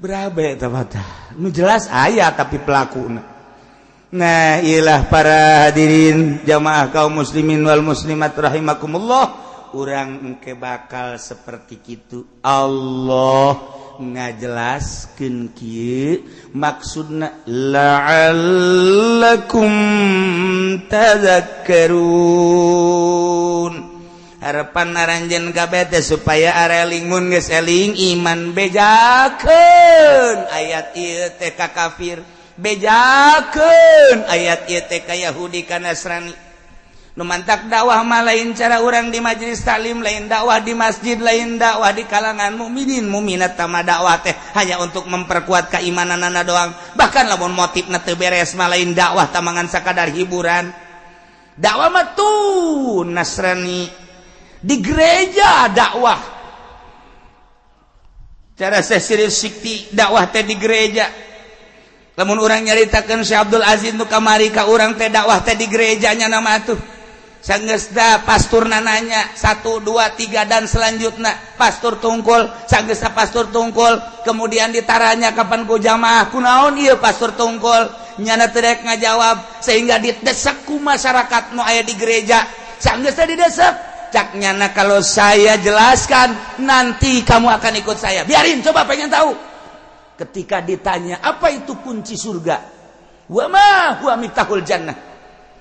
Berabe tah mah. Nu jelas aya tapi pelakuna. Nah, iyalah para hadirin jamaah kaum muslimin wal muslimat rahimakumullah. Urang engke bakal seperti kitu. Allah ngajelaskeun kieu maksudna la'allakum tadhakkarun. Harapan aranjeun kabeh teh supaya areling, mun geus eling iman, bejakeun ayat ieu teh ka kafir, bejakeun ayat ieu teh ka Yahudi, ka Nasrani. Nu mantak dakwah mah lain cara urang di majelis taklim, lain dakwah di masjid, lain dakwah di kalangan mukminin mukminat. Tama dakwah teh hanya untuk memperkuat keimananana doang. Bahkan lamun motifna teu beres mah lain dakwah, tamangan sakadar hiburan. Dakwah mah tuh Nasrani di gereja dakwah, cara Syekh Sikti dakwah teh di gereja. Lamun urang nyaritakeun Syekh Abdul Aziz nu kamari ka urang teh, dakwah teh di gerejanya nama tuh. Sanggeusna pastur nanya satu, dua, tiga, dan selanjutnya pastur tungkul. Sanggeusna pastur tungkul, kemudian ditaranya kapan ku jamaah, "Kunaon ieu pastur tungkul?" Nyana teu daek ngajawab, sehingga didesak ku masyarakat nu aya di gereja. Sanggeusna didesak, cak nyana, "Kalau saya jelaskan nanti kamu akan ikut saya. Biarin, coba pengen tahu." Ketika ditanya apa itu kunci surga, wa ma huwa miftahul jannah,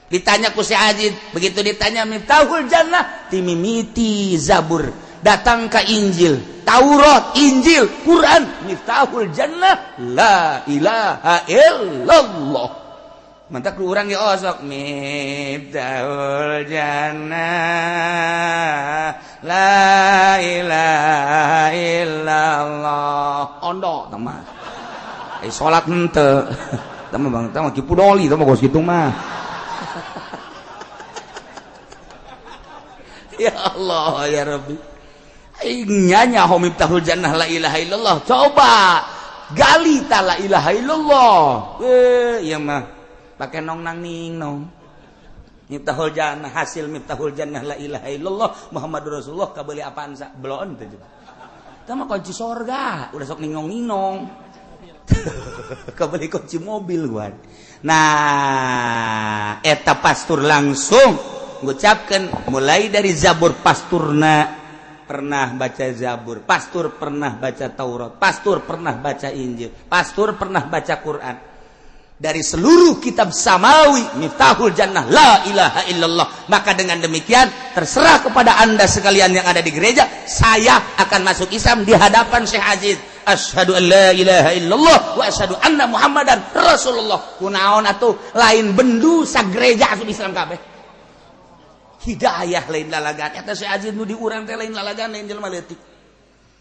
ditanya ku si Ajid, begitu ditanya miftahul jannah, timimiti Zabur datang ke Injil, Taurat, Injil, Quran, miftahul jannah la ilaha illallah. Mantak urang ya osok miftahul jannah la ilaha illallah, ondo teman eh salat henteu teman bang teh mah kipudoli teh mah kos kitu mah. Ya Allah ya Rabbi, nyanya nyaho miftahul jannah la ilaha illallah, coba gali ta la ilaha illallah. Eh, ieu mah pake nong nang ning nong miftahul jannah, hasil miftahul jannah la ilaha illallah Muhammadur Rasulullah, kabeli apaan sa belon teh juga. Tah mah kunci sorga udah sok ningong ninong, kabeli kunci mobil gua. Nah, eta pastur langsung ngucapkan mulai dari Zabur. Pasturna pernah baca Zabur, pastur pernah baca Taurat, pastur pernah baca Injil, pastur pernah baca Quran, dari seluruh kitab samawi miftahul jannah la ilaha illallah. Maka dengan demikian terserah kepada Anda sekalian yang ada di gereja, saya akan masuk Islam di hadapan Syekh Aziz. Asyhadu an la ilaha illallah wa asyhadu anna Muhammadan Rasulullah. Kunaon atuh lain bendu sagereja asup Islam kabeh. Hidayah lain lalagan eta. Syekh Aziz nu di urang teh lain lalagan, lain jelema leutik,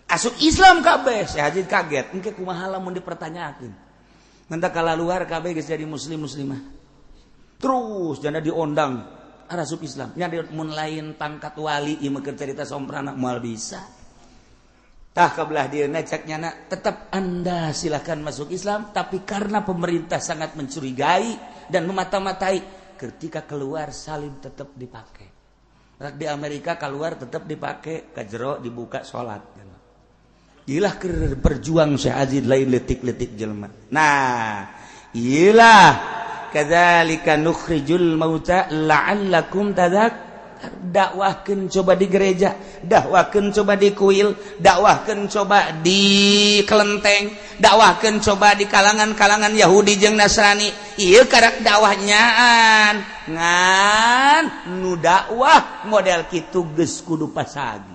asup Islam kabeh. Syekh Aziz kaget, engke kumaha lamun dipertanyakeun? Mentah kala luar kabeh geus jadi muslim muslimah. Terus janda diondang arasup Islam. Nya mun lain pangkat wali ieu mah cerita somprana moal bisa. Tah kabelah dieuna cek nyana, tetap Anda silakan masuk Islam, tapi karena pemerintah sangat mencurigai dan memata-matai, ketika keluar salib tetap dipakai. Di Amerika keluar tetap dipakai, ka jero dibuka salat. Ilah berjuang Syekh Aziz lain letik-letik jelema. Nah, ilah kadzalika nukhrijul mauta la'allakum tadzak. Dakwahkeun coba di gereja, dakwahkeun coba di kuil, dakwahkeun coba di kelenteng, dakwahkeun coba di kalangan-kalangan Yahudi jeung Nasrani. Ieu karak dakwah nyaan. Ngan nu dakwah model kitu geus kudu pasagi.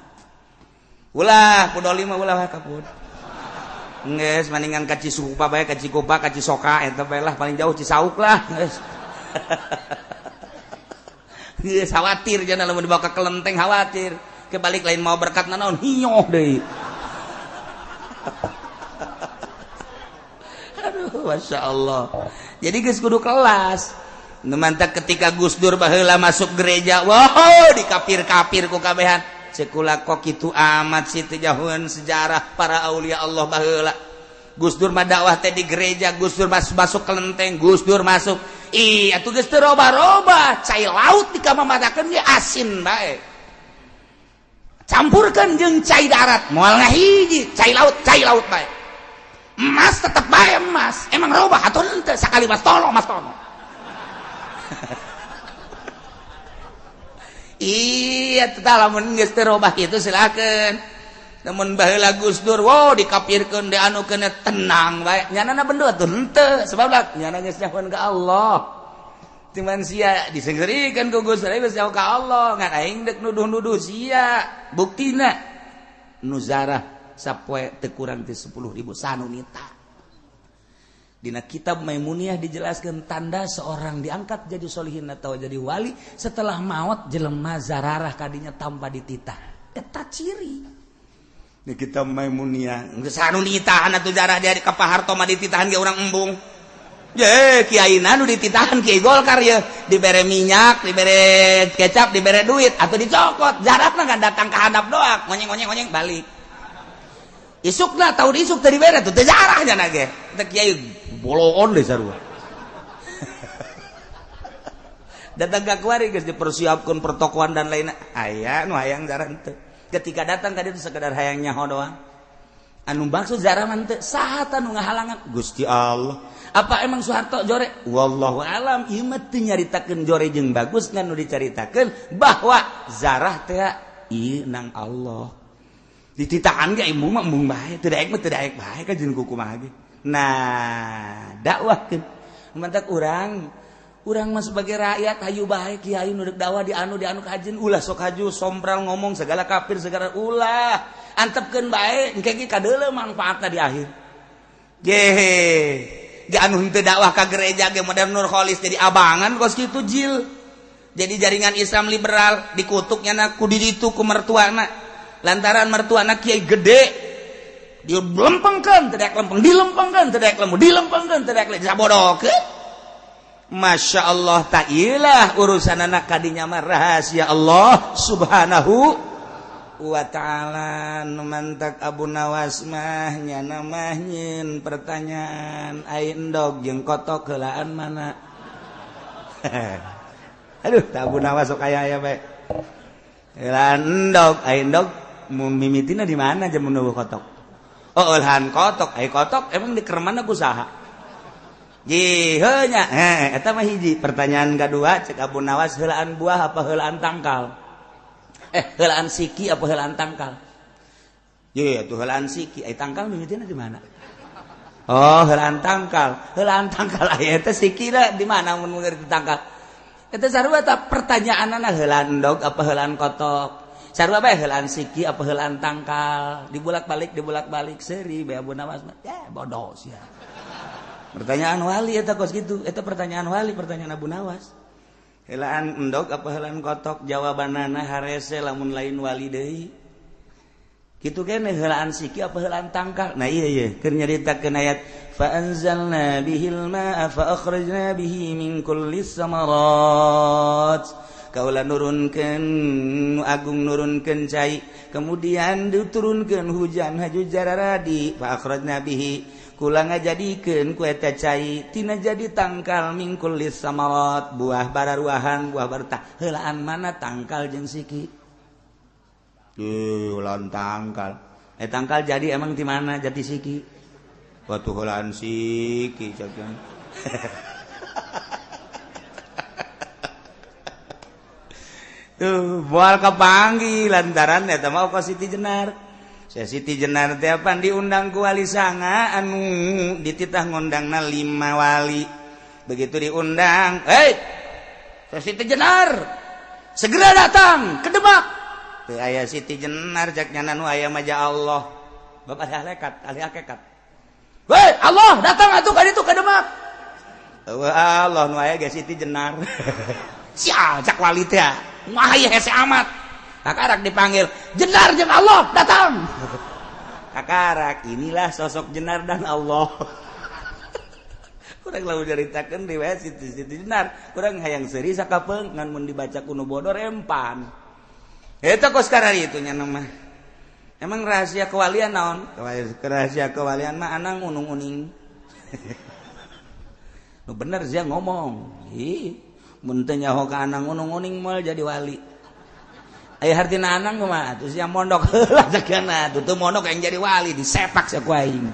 Ulah pudoli mah, ulah kaput. Geus mendingan ka Cisupa bae, ka Cikopa, ka Cisoka eta bae lah, paling jauh Cisauk lah geus. Geus khawatir jangan lamun dibawa ke kelenteng, khawatir. Kebalik lain mau berkat nanaon, hioh deui. Aduh, Masya Allah. Jadi geus kudu kelas. Nu mantak ketika Gus Dur baheula masuk gereja, wow, dikapir-kapir ku kabehan. Cekula kok kitu amat sih teu jauheun sejarah para aulia Allah baheula. Gus Dur mah dakwah teh di gereja, Gus Dur masuk kelenteng, Gus Dur masuk. Ih, atuh geus teu roba-roba, cai laut dikamamatakeun ge asin bae. Campurkeun jeung cai darat, moal ngahiji, cai laut bae. Emas tetep bae emas, emang robah atau henteu sakali mas tono mas tono. Iya, tetap lamun geus teu robah kitu silakeun. Namun baheula Gus Dur, wow dikapirkeun dianukeun tenang bae. Nyanana bendo atuh henteu, sebab lah nyana geus nyahoan ka Allah. Cuman sia disenggerikeun ku Gus Dur geus nyaho ka Allah, ngan aing deuk nuduh-nuduh sia. Buktina nu zarah sapoe teu kurang ti 10.000 sanunita. Dina kitab Maimuniyah dijelaskan tanda seorang diangkat jadi solihin atau jadi wali setelah maut jelema zararah kadinya tanpa dititah. Eta ciri. Di kitab Maimuniyah geus sanunitahan atuh zarah dari ka Pak Harto mah dititahan ge urang embung. Ye, kiaina nu dititahan kiai Golkar ye, dibere minyak, dibere kecap, dibere duit atau dicokot. Zarahna kan datang ka handap doang, ngonyeng-ngonyeng balik. Isukna tahun isuk teu dibere tuh teu zarah nya ge. Teh kiai boloon deh sarua. Datang ka kuari geus dipersiapkeun pertokoan dan lainnya. Aya nu hayang zarah henteu. Ketika datang ka dieu sekedar hayang nyaho doang. Anu maksud zarah mah henteu, saha tah nu ngahalangan? Gusti Allah. Apa emang Soeharto jore? Wallahu alam, ieu mah teu nyaritakeun jore jeung bagus ngan nu dicaritakeun bahwa zarah teh ieu nang Allah. Dititahan ge embung mah embung bae, teu daek mah teu daek bae ka jeung kumaha ge. Nah, dakwahkeun. Mantak urang mah sebagai rakyat hayu bae kiai nu deuk dakwah di anu kajeun ulah sok haju sompral ngomong segala kafir segala ulah. Antepkeun bae engke ge kadeuleu mangfaatna di akhir. Gehe. Ge anu henteu dakwah ka gereja ge modern Nur Kholis jadi abangan kos kitu jil. Jadi jaringan Islam liberal dikutuk nyana ku di ditu ku mertuana. Lantaran mertuana kiai gede dilempengkeun teu daek lempeng, dilempengkeun teu daek lempeng, dilempengkeun teu daek lempeng, sabodokeun. Masya Allah ta'ilah urusan anak kadinya mah rahasia Allah subhanahu wa ta'ala. Mantak Abu Nawas mah nyana mah nyeun pertanyaan ai endog jeung kotok heulaan mana. Aduh, Abu Nawas sok aya-aya bae. Heulaan endog, ai endog mimitina di mana jeung mun kotok? Oh, heulaan kotok, ai kotok emang di kermana ku saha? Jiheunya, eta mah hiji. Pertanyaan kedua cek Abu Nawas heulaan buah apa heulaan tangkal? Heulaan siki apa heulaan tangkal? Ye, atuh heulaan siki, ai tangkal mimitina di mana? Oh, heulaan tangkal. Heulaan tangkal aya eta sikina di mana mun ngerti tangkal? Eta sarua ta pertanyaanana heulaan endog apa heulaan kotok? Sarua bae heulaan siki apa heulaan tangkal? Dibulak-balik seuri bae Abu Nawas mah. Ya, bodoh sia. Pertanyaan wali eta kos kitu, eta pertanyaan wali, pertanyaan Abu Nawas. Heulaan endog apa heulaan kotok? Jawabanana harese lamun lain wali deui. Kitu keneh heulaan siki apa heulaan tangkal? Nah iya iya, keur nyaritakeun ayat fa anzalna bihil ma'a fa akhrajna bihi min kulli samarat. Kaula nurunkeun nu agung nurunkeun cai, kemudian diturunkeun hujan haju jararadi fa akhrajna bihi kula ngajadikeun ku eta cai tina jadi tangkal min kulli samarat, buah bararuahan, buah bartah. Heulaan mana tangkal jeung siki? Heulaan tangkal. Tangkal jadi emang di mana jati siki? Batu heulaan siki cak. Tuh, moal kapanggih lantaran eta mah ka Siti Jenar. Saya Siti Jenar teh pan diundang ku wali sanga anu dititah ngundangna 5 wali. Begitu diundang, "Hei, saya Siti Jenar, segera datang ke Demak." Teu aya Siti Jenar cak nyana nu aya mah ja Allah. Bapak ahli hakikat. "Hei, Allah datang atuh ka ditu ka Demak." Eueuh Allah nu aya ge Siti Jenar. Sial cak wali teh. Wah, hese amat. Kakarak dipanggil, Jenar jeung Allah datang. Kakarak inilah sosok Jenar dan Allah. Kurang lalu nyaritakeun riwayat Siti Jenar, kurang hayang seuri sakapeung ngan mun dibaca ku nu bodor empan. Eta kos karari itu nya mah. Emang rahasia kewalian naon? Rahasia kewalian mah anang unung-uning. Nu bener sia ngomong. Ih, mun teu nyaho ka anang unung-uning moal jadi wali. Aya hartina anang kumaha? Atuh sia mondok heula sakiana, atuh teu mondok yang jadi wali disepak sia ku aing.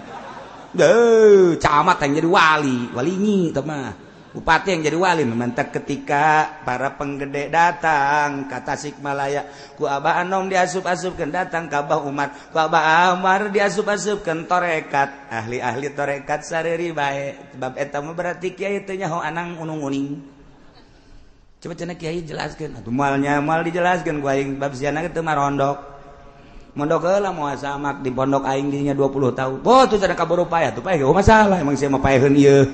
Duh, camat yang jadi wali, walinyi teh mah. Bupati yang jadi wali. Mantap ketika para penggede datang ka Tasikmalaya ku Abah Anom diasup-asupkeun, datang ka Abah Umar ku Abah Umar diasup-asupkeun torekat, ahli-ahli torekat sareri bae. Sebab eta mah berarti kiai teh nyaho anang unung-uning. Coba cenah kiai jelaskeun atuh moalnya moal dijelaskeun ku aing bab siana teu marondok. Mondok heula moal samak di pondok aing dinya 20 tahun. Oh tuh cenah kaburu payah tuh payah oh masalah emang sia mah paeheun ieu.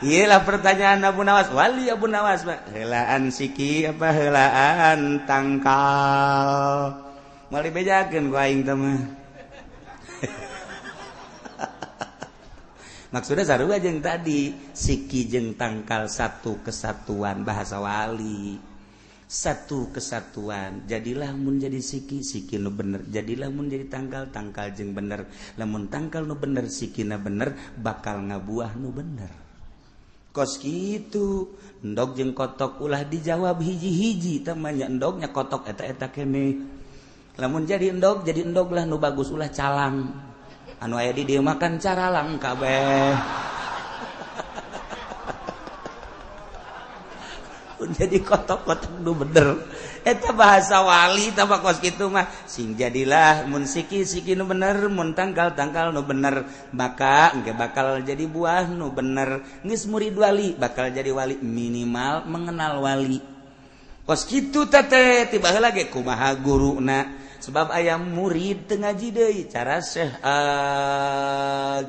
Iyalah pertanyaan Abu Nawas, wali Abu Nawas helaan siki apa helaan tangkal moal dibejakeun ku aing teh mah. Maksudnya sarua jeung tadi siki jeung tangkal satu kesatuan bahasa wali. Satu kesatuan. Jadilah mun jadi siki, siki nu bener. Jadilah mun jadi tangkal, tangkal jeung bener. Lamun tangkal nu bener, sikina bener, bakal ngabuah nu bener. Kos kitu, endog jeung kotok ulah dijawab hiji-hiji, tah mah nya endognya kotok eta-eta keneh. Lamun jadi endog lah nu bagus ulah calang. Anu aya di dieu makan caralang kabeh. Jadi kotok-kotok nu bener. Eta bahasa wali tah kos kitu mah. Sing jadilah mun siki-siki nu bener, mun tangkal-tangkal nu bener, maka engke bakal jadi buah nu bener. Geus murid wali bakal jadi wali, minimal mengenal wali. Kos kitu teh tiba heula ge kumaha guruna. Sebab aya murid teu ngaji deui cara Syekh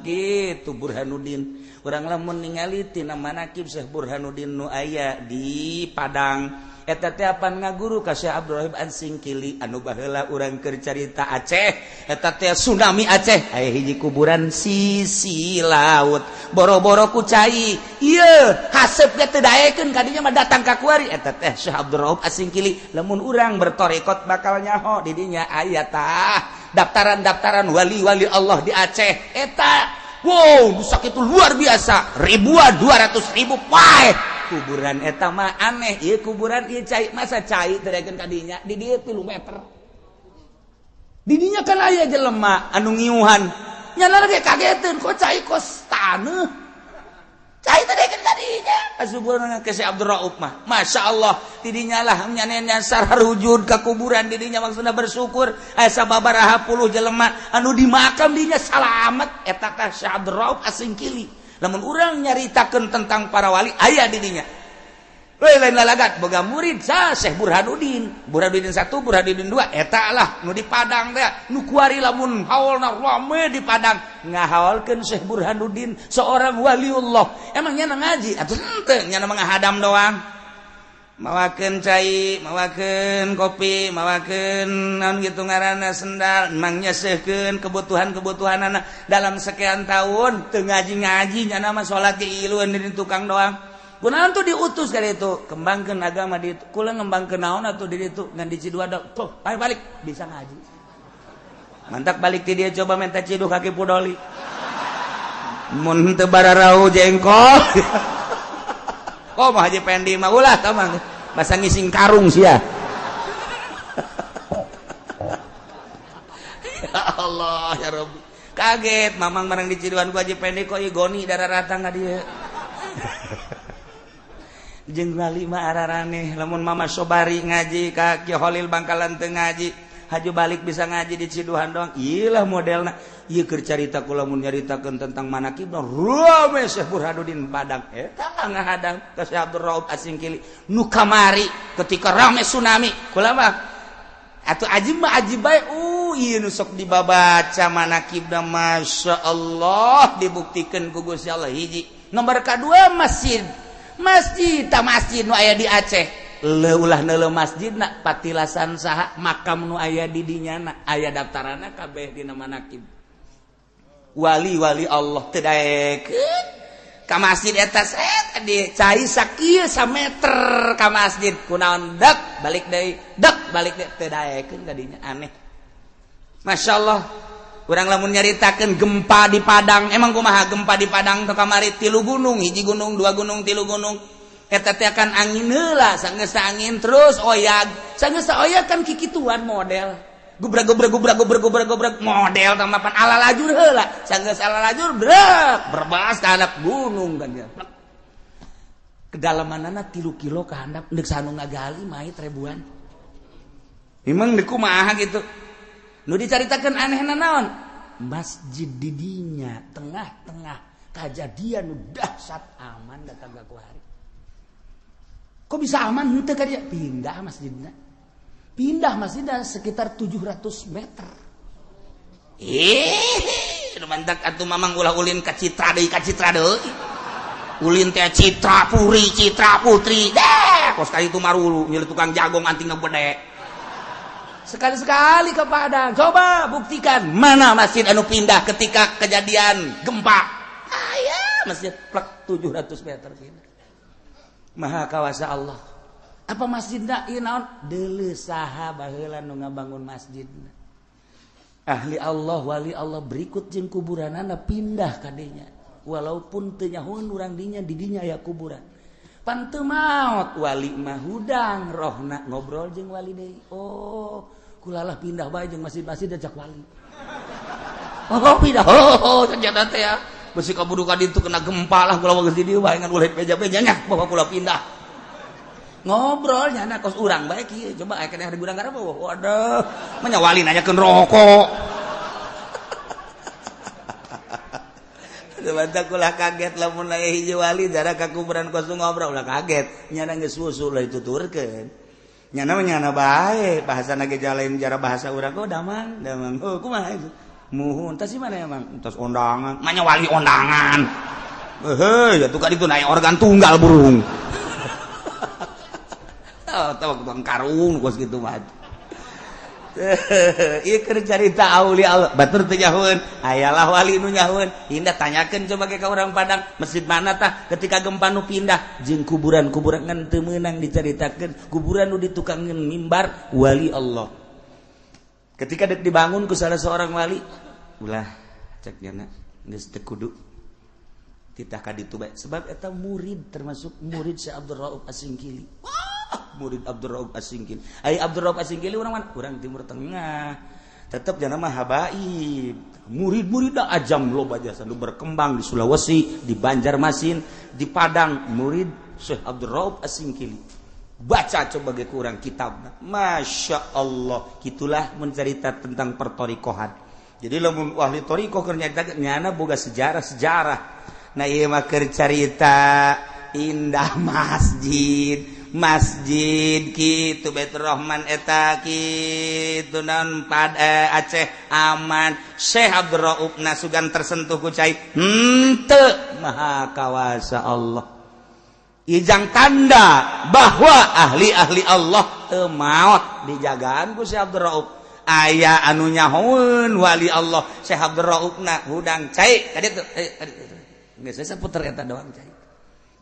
gitu Burhanuddin. Urang lamun ningali tina manakib Syekh Burhanuddin nu aya di Padang eta teh apan ngaguru ka Syekh Abdurrahim An-Singkili anu baheula urang keur carita Aceh eta teh tsunami Aceh aya hiji kuburan sisi laut boro-boro ku cai ieu haseup ge teu daekeun kadinya mah datang ka kuari eta teh Syekh Abdurrahim An-Singkili. Lamun urang bertorekot bakal nyaho di dinya aya tah daftaran-daftaran wali-wali Allah di Aceh eta. Wow, rusak itu luar biasa, ribuan, 200.000 pae. Kuburan eta mah aneh, ieu kuburan ieu cai, masa cai teu daekeun ka dinya, di dieu 3 meter. Di dinya kan aya jelema anu ngiuhan. Nyana ge kageteun, kok cai kos taneuh. Cai teu daekeun ka dinya. Asuburan ke si Abdul Rauf mah, Masya Allah, di dinya lah nyanenya sararujud ka kuburan di dinya maksudna bersyukur aya sababaraha puluh jelema anu di makam dinya salamet eta teh Syekh Abdul Rauf Asingkili. Lamun urang nyaritakeun tentang para wali aya di dinya. Lain lain lalagat boga murid sa Syekh Burhanuddin, Burhanuddin 1, Burhanuddin 2 eta lah nu di Padang teh nu kuari lamun haolna rame di Padang ngahaolkeun Syekh Burhanuddin seorang waliullah. Emang nya ngaji atuh henteu nya mah ngahadam doang. Mawakeun cai, mawakeun kopi, mawakeun naon kitu ngaranna sendal, emang nyeseuhkeun kebutuhan-kebutuhanana dalam sekian tahun teu ngaji-ngaji nya mah salat ge ilueun di tukang doang. Kunaon tuh diutus kali itu kembangkeun agama di itu kula ngembangkeun naon atuh di ditu ngan di Ciduadok tuh ayo balik bisa ngaji mantak balik ti dia coba minta ciduh kaki pudoli mun teu bararau jengkol. Oh mah Haji Pendi mah ulah tah mah basa ngising karung sia. Ya Allah ya Rabbi kaget mamang barang di Ciduhan ku Haji Pendi kok ieu goni darah ratang ka dieu. Jeung wali mah araraneh lamun Mama Sobari ngaji ka Ki Holil Bangkalan teu ngaji haju balik bisa ngaji di Ciduhan doang. Iyalah modelna ieu keur carita kula mun nyaritakeun tentang manakib rame Syekh Burhanuddin Padang eta ngahadang ka Syekh Abdul Rauf Asingkili nu kamari ketika rame tsunami kula mah atuh ajib mah ajib bae ieu nu sok dibabaca manakibna Masya Allah dibuktikeun ku Gusti Allah hiji nomor kadua masjid. Masjid ta masjid nu aya di Aceh Leulah neuleuh masjidna patilasan saha makam nu aya di dinya na aya daftaranna kabeh dina manakib. Wali-wali Allah teu daekeun ka masjid eta set di cai sakieu sameter ka masjid kunaon dek balik deui dek balik deui teu daekeun ka dinya aneh. Masya Allah. Urang lamun nyaritakeun gempa di Padang, emang kumaha gempa di Padang teh kamari 3 gunung, 1 gunung, 2 gunung, 3 gunung. Eta teh akan angin heula, sanggeus angin terus oyag, sanggeus oyag kan kikituan model. Gubrak gubrak gubrak gubrak gubrak gubrak model tamapan ala lajur heula, sanggeus ala lajur brek berbas ka handap gunung kan ya. Kedalamanana 3 kilo ka handap deuk sanu ngagali mayit ribuan. Emang deuk kumaha gitu. Nu dicaritakeun anehna naon? Masjid didinya tengah-tengah kajadian nu dahsyat aman datang ka kuari. Kok bisa aman henteu ka dia? Pindah masjidna. Pindah masjidna sekitar 700 meter. Nu mantak atuh mamang ulah ulin ka Citra deui ka Citra deui. Ulin teh Citra Puri, Citra Putri. Deh, kos ka itu marulu nyeulit tukang jagong antingna gede. Sekali-sekali ke Padang, coba buktikan mana masjid anu pindah ketika kejadian gempa. Aya masjid plek 700 meter pindah. Maha kawasa Allah. Apa masjidna ieu naon? Deuleu saha baheula nu ngabangun masjidna. Ahli Allah, wali Allah berikut jeung kuburanana pindah ka dinya. Walaupun teu nyahoeun urang dinya di dinya aya kuburan. Pan teu maot wali mah hudang rohna ngobrol jeung wali deui. Oh, kulalah pindah bae jeung masjid-masjid ajak wali. Oh, pindah. Oh, ternyata teh ya. Besi kaburu ka ditu kena gempa lah kula geus di dieu bae ngan ulah beja-bejanya bawa kula pindah. Ngobrol nya kos urang bae kieu coba aya keneh di gudang garap. Waduh, mah wali nanyakeun rokok. Mantap kula kaget lamun aya hiji wali jarak ka kuburan kos ngobrol ulah kaget nyana geus susu lah dituturkeun. Nyana mah nyana bae bahasana ge lain jara bahasa urang oh damang damang oh kumaha itu muhun tas mana emang tas ondangan manya wali ondangan heuh ya tuh ka ditu naik organ tunggal burung. Oh tau tukang karung kos kitu mah. Ieu keur carita aulia Allah batur teu nyahoeun ayalah wali nu nyahoeun indah tanyakeun coba ke ka urang Padang masjid mana tah ketika gempa nu pindah jeung kuburan-kuburan ngan teu meunang dicaritakeun kuburan nu ditukangeun mimbar wali Allah ketika dek dibangun ku salah seorang wali ulah cek nyana geus teu kudu titah ka ditu bae sebab eta murid termasuk murid Syekh Abdul Rauf As-Singkili. Murid Abdul Rauf As-Singkili. Ai Abdul Rauf As-Singkili urang mana? Urang Timur Tengah. Tetep jangan mah habaib. Murid-murid dah ajam loba jasa nu berkembang di Sulawesi, di Banjarmasin, di Padang, murid Syekh Abdul Rauf As-Singkili. Baca coba ge kurang kitabna. Masya Allah, gitulah mencerita tentang pertorikohan. Jadi lamun ahli torikoh keur nyarita nyana boga sejarah-sejarah. Nah ieu mah keur carita indah masjid. Masjid kitu Baitur Rahman eta kitu naon pad Aceh aman Syekh Abdul Rauf nasugan tersentuh ku cai henteu maha kawasa Allah ijang tanda bahwa ahli-ahli Allah teu maot dijagaan ku Syekh Abdul Rauf aya anu nyahoeun wali Allah Syekh Abdul Rauf na hudang cai ka ditu geus saputer eta doang cai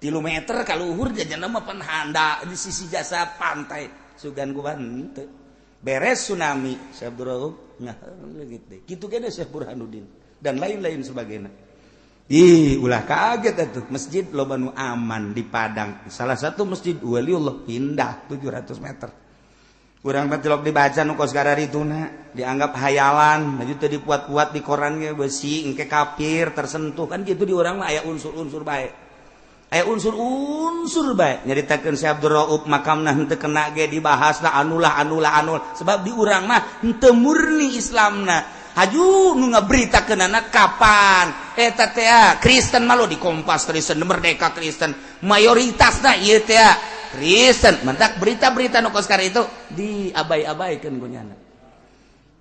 3 meter kaluhur jajan mah panhanda di sisi jasa pantai sugan ku henteu beres tsunami Syekh Abdul Rauf leungit deui kitu ge Syekh Burhanuddin dan lain-lain sebagainya. Ih ulah kaget atuh masjid loba nu aman di Padang salah satu masjid waliullah pindah 700 meter urang mah tilok dibaca nu kos kararituna dianggap hayalan maju teu dipuat-puat di koran ge besi engke kafir tersentuh kan kitu di urang mah aya unsur-unsur bae aya unsur-unsur bae nyaritakeun Syekh Abdul Rauf makamna henteu kena ge dibahasna anulah anulah anul sebab di urang mah henteu murni Islamna haju nu ngaberitakeunana kapan eta teh Kristen mah lo di Kompas Kristen Merdeka Kristen mayoritasna ieu teh Kristen mentak berita-berita nu kos itu diabai-abaikeun ku nyana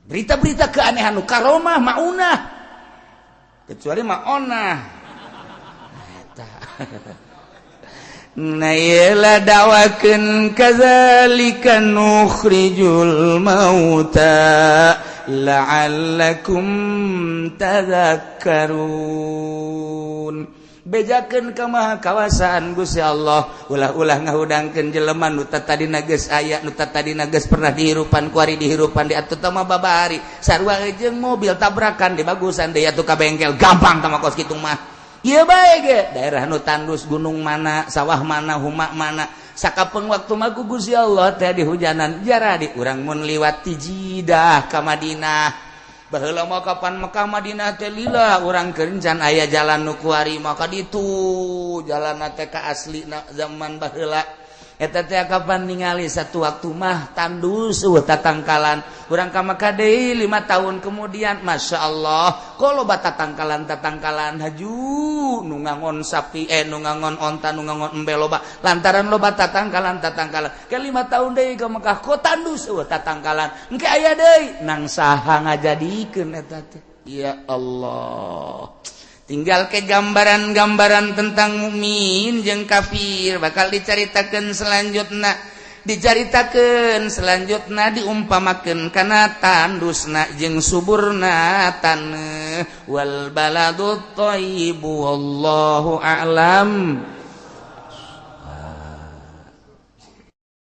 berita-berita keanehan nu karomah maunah kecuali maonah. Na ieu dawakeun kadzalika nukhrijul mauta la'allakum tadhakkarun. Bejakeun ka maha kawasaan Gusti Allah, ulah-ulah ngahudangkeun jelema nu tadina geus aya, nu tadina geus pernah dihirupan kuari, dihirupan di atuh mah babari sarua jeung mobil tabrakan di bagusan deui atuh ka bengkel gampang tah mah kos kitu mah. Ieu bae ge daerah nu tandus, gunung mana, sawah mana, huma mana, sakapeung waktu mah ku Gusti Allah teh dihujanan. Jara di urang mun liwat ti Jidah ka Madinah baheula mah, kapan Mekah Madinah teh lila urang kencan aya jalan nu kuari maka ditu jalan teh ka asli zaman baheula eta teh. Kapan ningali satu waktu mah tandus, euweuh tatangkalan. Urang ka Mekah deui 5 tahun kemudian, Masya Allah, kok loba tatangkalan tatangkalan, haju nu ngangon sapi, eh, nu ngangon onta, nu ngangon embe loba lantaran loba tatangkalan tatangkalan. Ke 5 tahun deui ke Mekah, kok tandus, euweuh tatangkalan. Engke aya deui nang saha ngajadikeun eta teh? Ya Allah, tinggal ke gambaran-gambaran tentang mukmin jeung kafir bakal dicaritakeun selanjutnya, dicaritakeun selanjutnya, diumpamakeun kana tandusna jeung suburna taneuh. Wal baladut thayyibu, wallahu a'lam.